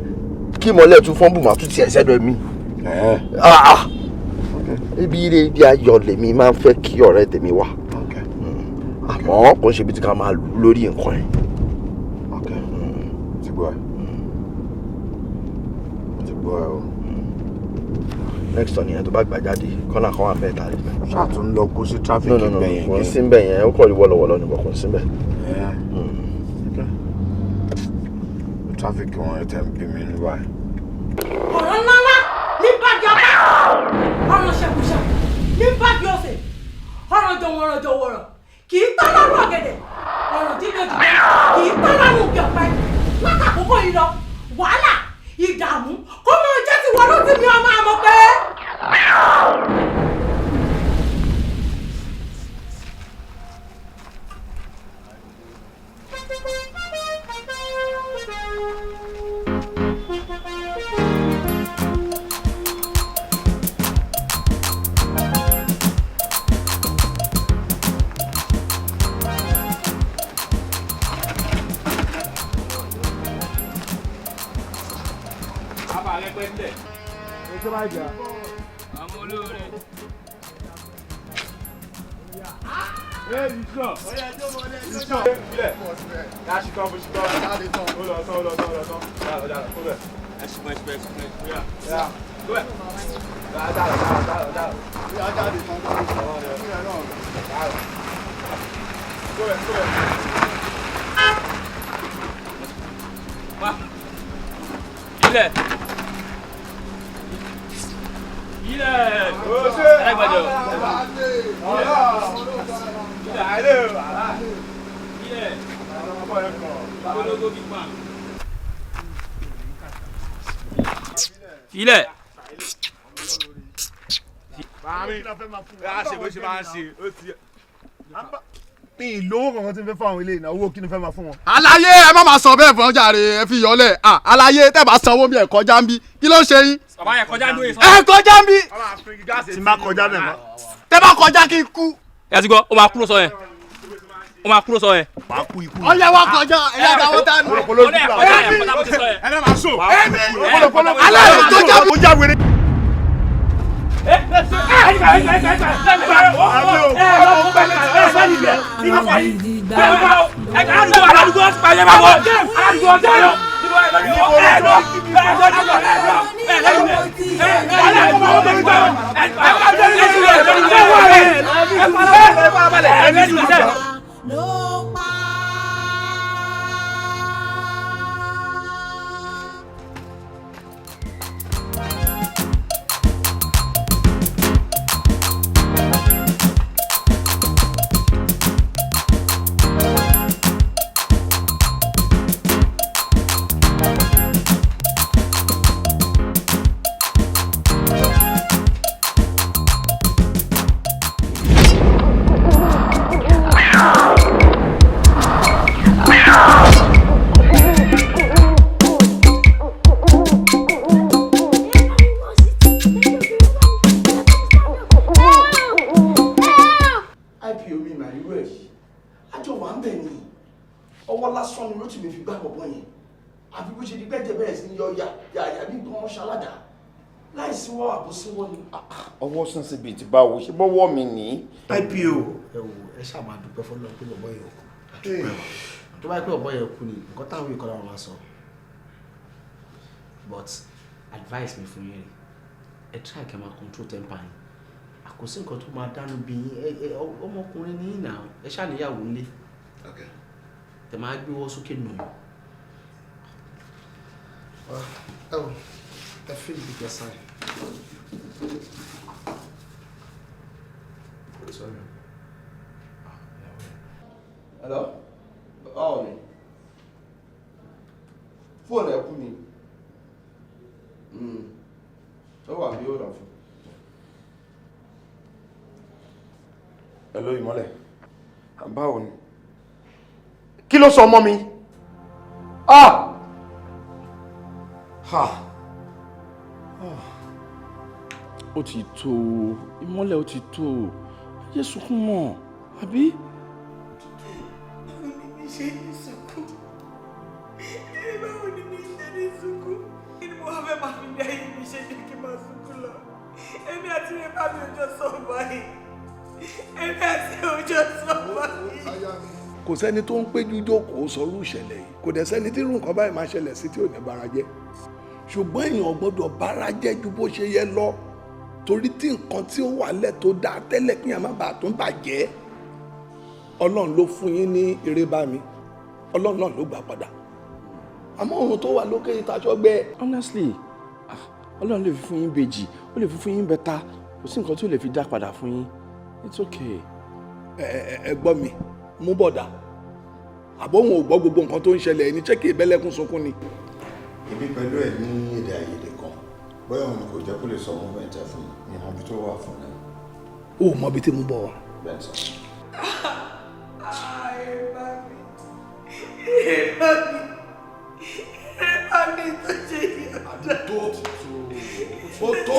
Kí ìmọ̀lẹ̀ tún fọ́nbù mà tún tiẹ̀ sẹ́dọ̀ mi. Ibi ire ibi ayọ̀ lèmi máa ń fẹ́ kí ọ̀rẹ́ tèmi wà. Àmọ́ kò ń ṣe ibi tí ká máa lù lórí nǹkan ẹ̀. Ti gbọ́ ẹ. Ti gbọ́ ẹ o. Next one yẹn tó bá gbà jáde, kọ́nà kan wà bẹ́ẹ̀ tàbí. Ṣáà tún lọ kó sí tráfíkì bẹ́ẹ̀ yẹn. Kò ń sí bẹ́ẹ̀ yẹn, ó kọ̀ rí wọ́lọ́wọ́lọ́ ni kò ń sí bẹ́ẹ̀. Tráfíkì wọn ẹ̀ tẹ̀ ń bí mi ní báyìí. Ọ̀rọ̀ ńláńlá ní báàgì apá, ọ̀rọ̀ ṣẹ̀kùṣẹ̀kù ní báàgì ọ̀sẹ̀, ọ̀rọ̀ jọ̀wọ̀rọ̀ jọ̀wọ̀rọ̀ kì í tán lọ́rùn ọ̀gẹ̀dẹ̀, ọ̀rọ̀ jíjẹ jíjẹ kì í tán lọ́rùn òkè ọ̀pẹ. Látàkókò yìí lọ, wàhálà, ìdààmú kó máa jẹ́ ti wọ́n ló ti mi ọmọ àmọ́ pé. Ilẹ̀. Ilẹ̀. Alágbàdo. Ilẹ̀. Ilẹ̀. Bàámi, a ṣe bó ṣe máa ń ṣe, ó ti. Mi ì lówó kankan tí n fẹ́ fún àwọn ilé ìnáwó, kí ni fẹ́ máa fún wọn. Àlàyé, ẹ má máa sọ bẹ́ẹ̀ fún ọjà rẹ̀, ẹ fi yọlẹ̀. Àlàyé, tẹ́ bá sanwó mi, ẹ̀ kọjá ń bí. Kí ló ń ṣe yín? Bàbá yẹn kọjá lóye. Ẹ kọjá ń bí. Tí n bá kọjá bẹ́ẹ̀ mọ́. Tẹ́ bá kọjá kí n kú. Ẹ ti gbọ́, ó máa kúrò sọ yẹn. Ó máa kúrò sọ yẹn. Wàá kú ikú. Ọyẹ wa kọjá, ẹ̀yà àtàwọn tá a nù. Ẹ máa sọ. Alẹ́ tó jábí. Ó já wèrè. IPO mi mà irú ẹ̀ yìí, àjọ wà ń bẹ̀ ni, ọwọ́ lásán ni Rótìmí fi gbá bọ̀bọ̀ yẹn, àfi bó ṣe di gbẹ́jẹ̀ bẹ̀rẹ̀ sí ní yọ yà yà bí nǹkan ṣaládà láìsí wọ́n àbòsíwọ́ ni. Ọwọ́ sínsìn bíi ti báwo ṣe bọ́wọ́ mi ní. IPO. Ẹ wò, ẹ ṣáà máa dúpẹ́ fọlọ́run pé bọ̀bọ̀ yẹn ò kú. Tó bá yẹ pé bọ̀bọ̀ yẹn kú ni nǹkan táwọn yìí kọ́ làwọn máa sọ, but advice mi fún yín rè, ẹ try kẹ́ máa control temper yín. Kò sí nǹkan tó máa dánú bí yín. Ẹ ẹ ọmọkùnrin ní ìnà, ẹ ṣàníyàwó ńlé, tẹ máa gbé wọ́ sókè nù yín. Ẹ wò, ẹ fi ibi kẹ sáyẹn. Sorry. Hello? Báwo ni? Fóònù ẹ kú ni. Ó wà bí ó dà fún. Hello, Ìmọ́lẹ̀. Báwo ni? Kí ló sọ ọmọ mi? Ah! Ha! Ó ti tó o, Ìmọ́lẹ̀, ó ti tó o. Ẹ jẹ́ sunkún mọ́, àbí? Báwo ni mi ṣe ní sunkún? Báwo ni mi ṣe ní sunkún? Kí ni mo wá fẹ́ máa fi ní ayé mi ṣe ní kí n máa sunkún lọ? Èmi àti rẹ̀ bá mi ò jọ sọ báyìí. Èmi àti òjò sọ báyìí. Kò sẹ́ni tó ń péjú jókòó sọrú ìṣẹ̀lẹ̀ yìí, kò dẹ̀ sẹ́ni tí irú nǹkan báyìí máa ṣẹlẹ̀ sí tí ò ní bara jẹ́, ṣùgbọ́n èèyàn gbọ́dọ̀ bara jẹ́ ju bó ṣe yẹ lọ, torí tí nǹkan tí ó wà lẹ̀ tó dáa tẹ́lẹ̀ kí èèyàn má bàa tún bàjẹ́. Ọlọ́run ló fún yín ní eré bá mi, Ọlọ́run náà ló gbà padà, àmọ́ ohun tó wà lókè ìtaṣọ gbẹ. Honestly, Ọlọ́run lè fi fún yín bèjì, ó lè fi fún yín bẹ́ta, kò sí nǹkan tí ó lè fi dá padà fún yín. It's okay. Ẹ ẹ gbọ́ mi, mú bọ̀dà, àbọ̀ òun ò gbọ́ gbogbo nǹkan tó ń ṣẹlẹ̀ ẹni ṣé kì í bẹ́lẹ́kún sunkún ni. Èmi pẹ̀lú ẹ̀ ní èdè àìyedè kan, bóyá òun kò jẹ́ kó lè sọ movement ẹ̀ fún mi, mi mọ ibi tó wà fún mi. O ò mọ ibi tí mo bọ̀ wá. Bẹ́ẹ̀ sọ. Ẹ bá mi, ẹ bá mi tó ṣe yìí. Tó ó tó.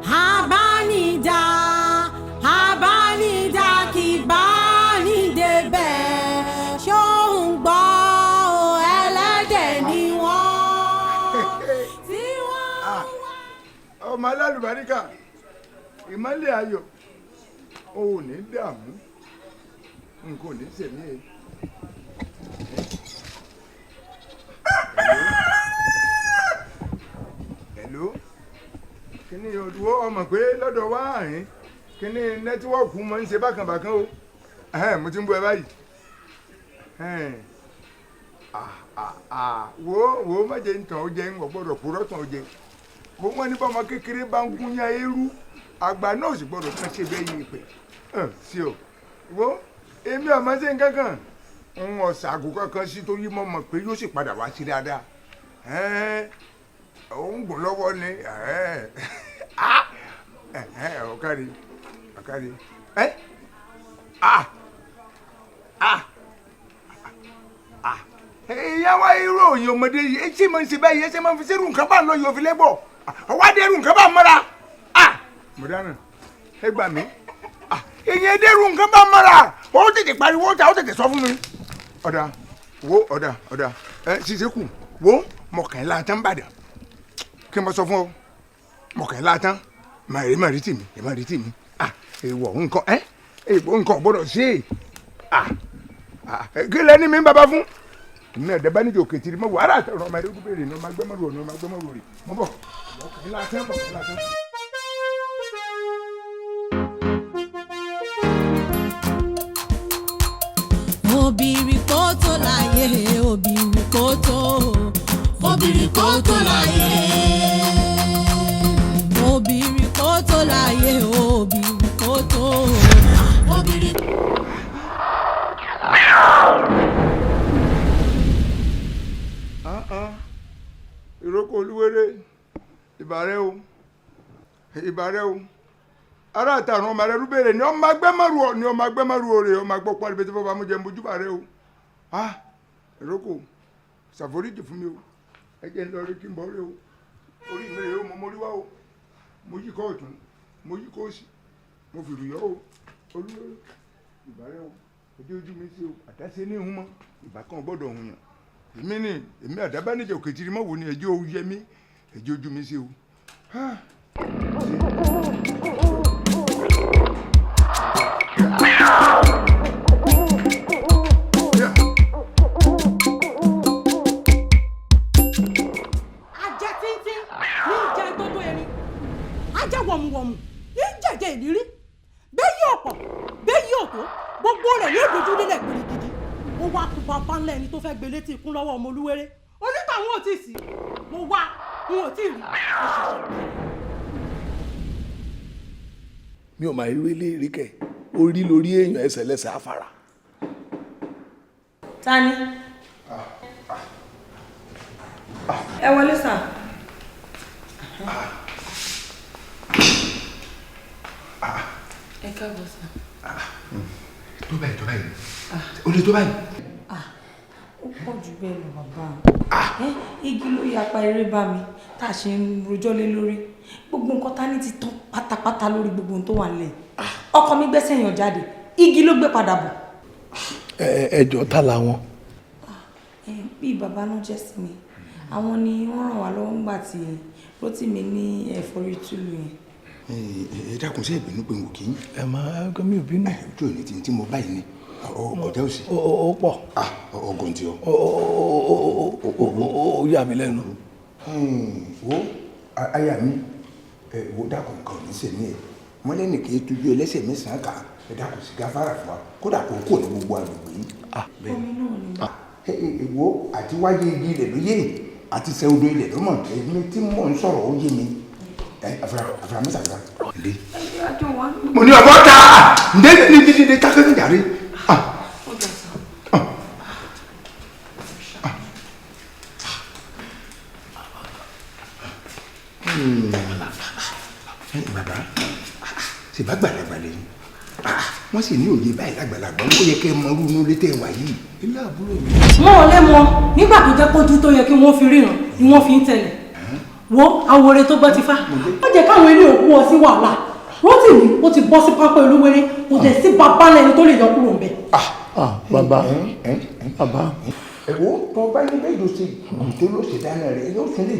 Abánidá, abánidá kì í bá ní débẹ̀, ṣóun gbọ́ o, ẹlẹ́dẹ̀ ni wọ́n. Tí wọ́n Ọmọ alálùbáríkà, Ìmọ́lẹ̀ ayọ̀, o ò ní dààmú, nǹkan ò ní sèmí e. Hello, kíní òdúwọ́ ọmọ pé lọ́dọ̀ wá àyín kíní network máa ń ṣe bákanbàkan o. Mo ti ń bú ẹ báyìí. Wo wo, má jẹ́ ń tàn ó jẹ, ń gbọ́dọ̀ purọ́ tàn ó jẹ. Mo wọ́n ní bọ́mọ kékeré bá ń gún yán eérú, àgbà náà sì gbọ́dọ̀ kàn ṣe bẹ́ẹ̀ yìí pẹ̀ sí o. Wo, èmi ọmọ ṣe nǹkan kan ń ọ̀sàgùn kankan sí, torí mo mọ̀ pé yóò sì padà wá sí dáadáa. Òun gùn lọ́wọ́ ni. Ọ̀kárí, ọ̀kárí. Ah ah ah, ìyá wa irú òyìn ọmọdé yìí ẹ ṣe máa ń ṣe báyìí, ẹ ṣe máa ń fi ṣerú nǹkan bá ń lọ yóò fi lẹ́gbọ̀ ọwọ́ adé irú nǹkan bá ń mọ́ra. Ah, mọ̀dánà, ẹ gbà mí. Ah, ìyẹn dẹ́rù nǹkan bá ń mọ́ra, ó tètè pariwo ta, ó tètè sọ fún mi. Ọ̀dà wo, ọ̀dà ọ̀dà ẹ ṣiṣẹ́ kù wo mọ̀kànlá tán bàdàn kí n bá sọ fún ọ mọ̀kànlá tán màrí màrí tì mí màrí tì mí. Ah, èèwọ̀ nǹkan ẹ èèwọ̀ nǹkan gbọ́dọ̀ ṣe é. Ah, kí lẹ́ni mi ń bàbá fún èmi ẹ̀dá bá níjò kẹtìrì mọ́ wàhálà àtẹ̀rọ ọmọ ẹ̀dógún béèrè ní ọmọ agbẹ́mọ̀rù ọ̀nà ọmọ agbẹ́mọ̀rù rè mọ́ bọ̀ mọ̀kànlá tán mọ̀kànlá tán. Obìrìkótó láyé, obìrìkótó, obìrìkótó láyé, obìrìkótó láyé, obìrìkótó, obìrì. Ìrókò olúwere, ìbàrẹ̀ o, ìbàrẹ̀ o, ará àtàrùn ọmọ rẹ rúbèrè ni ọmọ agbẹ́mọ̀rù ọ ni ọmọ agbẹ́mọ̀rù òrè ọmọ agbọ́ pariwo tí bàbá mi jẹ́ mojú bàrẹ̀ o. Ah, ìrókò, ṣàforíjì fún mi o, ẹ jẹ́ ń lọ rí kí n bọ́ rí o, orí mi rè o, mo mórí wá o, mo yí kọ́ ọ̀tún, mo yí kọ́ òsì, mo fìrù yọ o, olúwere, ìbàrẹ̀ o, ojú ojú mi sí o, àdáṣe ní ìhun mọ́, ìbá kan gbọ́dọ̀ hùn yàn, èmi ni èmi àdábánijà òkè tìrì mọ́ wo ni ẹjọ́ yẹ mí, ẹjọ́ ojú mi sí o. Ah. Ajá tíntín ní jẹ tó tó erin, ajá wọ̀mùwọ̀mù ní jẹ̀jẹ̀ ìrírí, bẹ́ẹ̀ yóò pọ̀ bẹ́ẹ̀ yóò tó, gbogbo rẹ̀ yóò dojú délẹ̀ gbèrègidì. Ó wá kú bàbá ńlá ẹni tó fẹ́ gbé létí ikún lọ́wọ́ ọmọ olúwere onítàwọn ò tí ì sí, mo wá n ò tí ì rí, ó ṣẹ̀ṣẹ̀ bẹ̀rẹ̀. Mi ò máa rí ilé rí kẹ, orí lórí èèyàn, ẹsẹ̀ lẹ́sẹ̀ afárá. Ta ni? Ẹ wọlé sà. Ẹ káàbọ̀ sà. Tó báyìí, tó báyìí, ó lè tó báyìí. Ó pọ̀ jù bẹ́ẹ̀ lọ bàbá. Igi ló yapa eré bá mi tá a ṣe ń rojọ́ lé lórí. Gbogbo nǹkan tá ní ti tán pátápátá lórí gbogbo ohun tó wà nílẹ̀. Ọkọ mi gbẹ́sẹ̀ yàn jáde, igi ló gbé padà bọ̀. Ẹ jọ, ta làwọn? Bí bàbá náà jẹ́ sí mi, àwọn ni wọ́n ràn wá lọ́wọ́ ńgbà tí Rótìmí ní ẹ̀fọ́rí túlù yẹn. Ẹ dákun, sí ìbínú pé n kò kí n. Ẹ máa ẹ mi ò bínú. Ojú ò ní tí mo báyìí ni ọjà òsì. Ó pọ̀. Ọgàn tí ọ. Ó yà mí lẹ́nu. Wo aya mi, wo dákun, nǹkan ò ní sèmi ẹ wọn lẹ́nu kì í tójú ẹlẹ́sẹ̀ mẹ́sàn-án kà. Ẹ dákun, sí gáfárà fún wa, kódà kó kò ní gbogbo àgbègbè yìí. Omi náà ni. Wo àti wáyé igi ilẹ̀ ló yé, àti sẹ́ odò ilẹ̀ ló mọ̀, èmi tí mò ń sọ̀rọ̀ ó yé mi. Àfúrà mẹ́ta fúra. Ǹdẹ́ mo ní ọ̀bọ̀ ta ǹdẹ́ ní ní ní tákàtà jàre. Bàbá ṣe bá gbàlagbà lẹ́yìn, wọ́n sì ní òye báyìí lágbàlagbà, ó yẹ kẹ́ ẹ mọ irú inú létí ẹ wà yìí. Ilé àbúrò mi. Wọn ò lè mọ nígbà tó jẹ́ pójú tó yẹ kí wọ́n fi ríran ni wọ́n fi ń tẹ̀lé. Wo àwòrán tó gbọ́ ti fá, wọ́n jẹ́ káwọn ilé òkú ọ sí wàhálà. Rótìmí ó ti bọ́ sí pápá olúwere, kò dẹ̀ sí bàbá lẹ́ni tó lè yọ kúrò ńbẹ̀. Bàbá, bàbá. Ẹ wo, tó bá ní bẹ́ẹ̀ ló ṣe tó ló ṣe dáná rẹ̀ yóò tún lè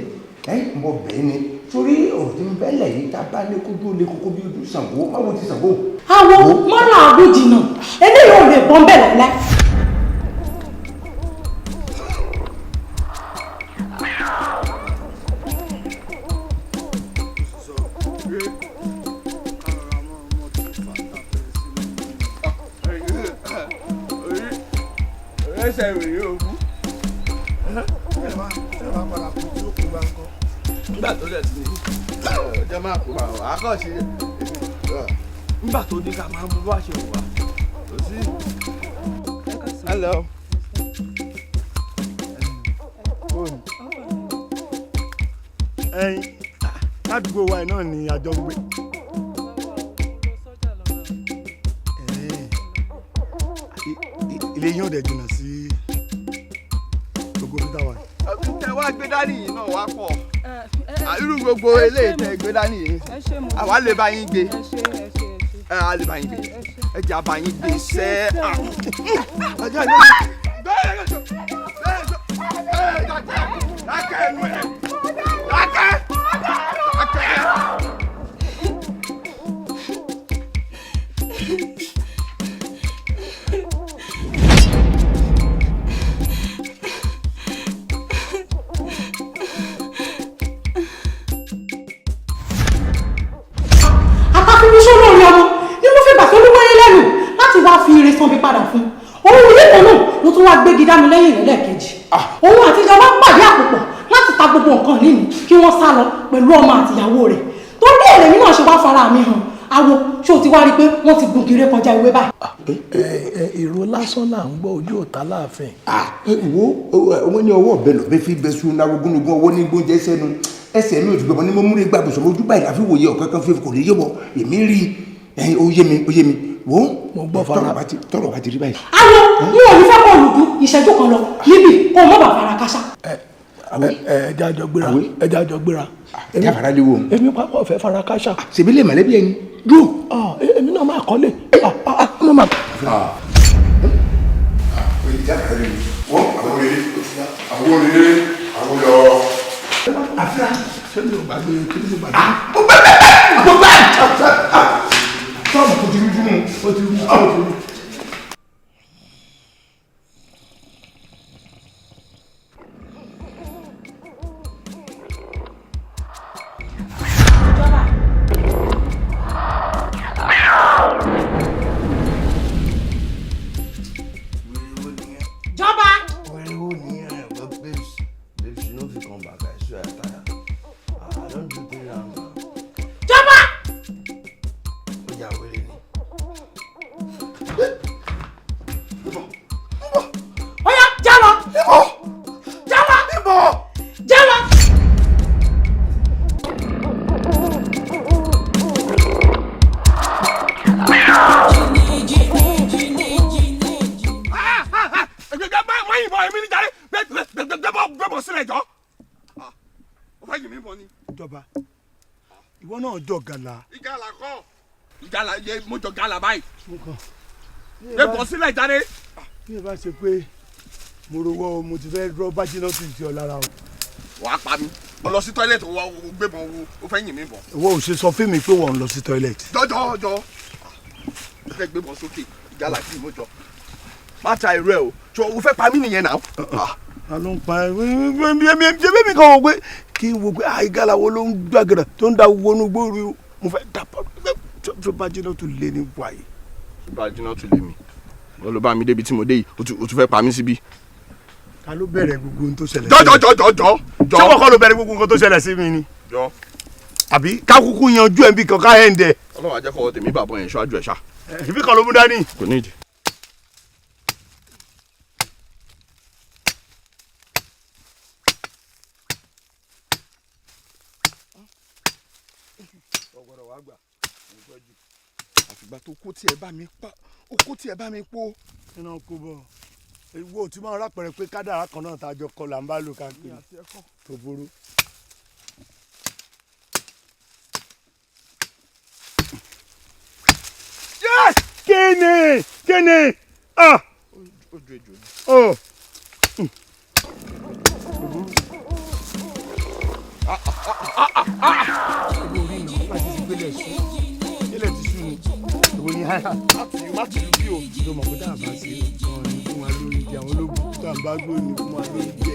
ẹ mọ bẹ́ẹ̀ ni, torí ọ̀rọ̀ tí ń bẹ́lẹ̀ yìí, tá a bá ní kójú lé kókó bí ojú Ṣàngó, má wo ti Ṣàngó. Àwọn mọ́nà àgùjìnà eléyìí ò lè bọ́ ń bẹ̀ lọ́lá. Ẹsẹ̀ rèé ogún. Nígbà tó dẹ̀ ti ní ọjọ́ máa kó máa wà á kàn ṣe, nígbà tó ní ká máa mú bá ṣe wà kò sí. Hello. Ẹyin ládùúgbò wa náà ni àjọ ń gbé. Ilé yín ò dẹ̀ jìnnà sí gbogbo ibi táwa yìí. Tẹ wá gbé dání yìí náà wá pọ̀. Irú gbogbo eléyìí tẹ gbé dání yìí, àwa lè bá yín gbé. Ẹ a lè bá yín gbé. Ẹ jẹ́ àbá yín gbé sẹ́. Dákẹ́ ẹnu ẹ̀. Dákẹ́. Dákẹ́. Àtàfíwíṣọ́ lórí ọmọ ni mo fi gbà tó lúwẹ́rẹ́ lẹ́nu láti wá fi ire san mi padà fún òun. Ilé kan náà ló tún wá gbégi dá mi lẹ́yìn rẹ̀ lẹ́ẹ̀kejì. Òun àti ìjọba pàdé àpòpọ̀ láti ta gbogbo nǹkan ní mi kí wọ́n sá lọ pẹ̀lú ọmọ àtìyàwó rẹ̀. Torí èrè mi náà ṣe wá fara mi hàn. Awo, ṣé o ti wá rí i pé wọ́n ti gun kiri kọjá ìwé báyìí? Èrò lásán là ń gbọ́, ojú òta láàfin. Wo, wọ́n ní ọwọ́ ọ̀bẹ lọ́bẹ fi bẹ sun náwó gúnugún, ọwọ́ ní gbóúnjẹ sẹ́nu ẹsẹ̀ mi ò ti gbẹ̀bọ̀ ní mo múre gbàgbọ́sọ̀ mojú báyìí láfi wòye ọ̀kan kan fífi kò lè yé wọ èmi rí i. Ó yé mi, ó yé mi. Wo, mo gbọ́ fara. Tọ́rọ̀ bá ti rí báyìí. Awo, mi ò ní fẹ́ kó olùdú ìṣẹ́jú kan lọ níbi kó o mọ̀ bá fara káṣá. Ẹ jẹ́ àjọ gbéra, ẹ jẹ́ àjọ gbéra. Ẹ fara léwu o. Èmi pápá ọ̀fẹ́ fara káṣá. Ṣèbí lè mọ̀lẹ́bí ẹni. Dúró. Èmi náà máa kọ́lé. Mo máa. Wọ́n àwọn olè, àwọn olè, àwọn lọ. Àfíà, ṣé mi ò gbàgbé? Kí ni mo gbàgbé? Mo gbẹ bẹ́ẹ̀, mo gbẹ. Sọ́ọ̀bù kò ti rújú mu. Ó ti rú, ó ti rú. Jọba. Wẹ́rẹ́wó ni ẹ̀ but babes, babes, you no fit come back, I swear I tire. I don do three rounds now. Jọba. Ó yà wẹ́rẹ́ ni. Ó yá, já lọ. Já lọ. Já lọ. Má yìnbọn, èmi ní jàre. Gbẹ́bọ̀ sílẹ̀ jọ. Ó fẹ́ yìn mí bọ̀ ni. Ìjọba, ìwọ náà jọ gàlà. Ìgalà kọ́, ìgalà yẹ, mo jọ gàlà báyìí. Gbẹ́bọ̀ sílẹ̀ jàre. Bí ẹ bá ṣe pé mo rowọ́, mo ti fẹ́ rọ́ bájínà tó ti ọ lára o. Wàá pa mí. Mo lọ sí toilet, wo gbébọn, wo o fẹ́ yìn mí bọ̀. Ìwọ ò ṣe sọ fún mi pé wọ́n ń lọ sí toilet. Jọjọ jọ, ó fẹ́ gbébọn sókè. Ìgalà kí mo jọ. Má ta irú ẹ o, ṣo o fẹ́ pa mí nìyẹn náà. Ta ló ń pa ẹ? Ṣé bẹ́ẹ̀ mi kàn wọ́n pé kí n wo pé àìgàlà wo ló ń gbàgàdà tó ń da wọnú gbòòrò? Mo fẹ́ dà pọ̀ tó bájínà tó lé ní wáyé. Bájínà tó lé mi, wọ́n ló bá mi débi tí mo dé yìí, o tún fẹ́ pa mí síbí. Ta ló bẹ̀rẹ̀ gbogbo ohun tó ṣẹlẹ̀? Jọ jọ jọ jọ jọ. Ṣé wọ́n kọ́ ló bẹ̀rẹ̀ gbogbo nǹkan tó ṣẹlẹ̀ sí mi ni? Jọ. Àbí ká kúkú yanjú ẹ̀ ń bí kan ká ẹ̀ ń dẹ̀. Ọlọ́run á jẹ́ kọ́wọ́ tèmi bàbọ̀ yẹn ṣáájú ẹ̀ ṣá. Ìbí kan ló mú dání. Kò ní ìdí. Àfìgbà tó kó tiẹ̀ bá mi pa, ó kó tiẹ̀ bá mi pọ̀. Iná kó bọ̀, ìwọ tí máa rápẹ̀rẹ̀ pé kádàrá kan náà tá a jọ kọ là ń bá lò káàkiri tó burú. Kíni kíni ah. Ojú ejò ni. Oh. Ilé ti sú ni, ìwọ ni háyà. Má ti lu bí o. Ló mọ̀ pé tá a bá ṣe gan ni fún wa lórí ìjà àwọn ológun, tá a bá gbó ni fún wa lórí ìjà.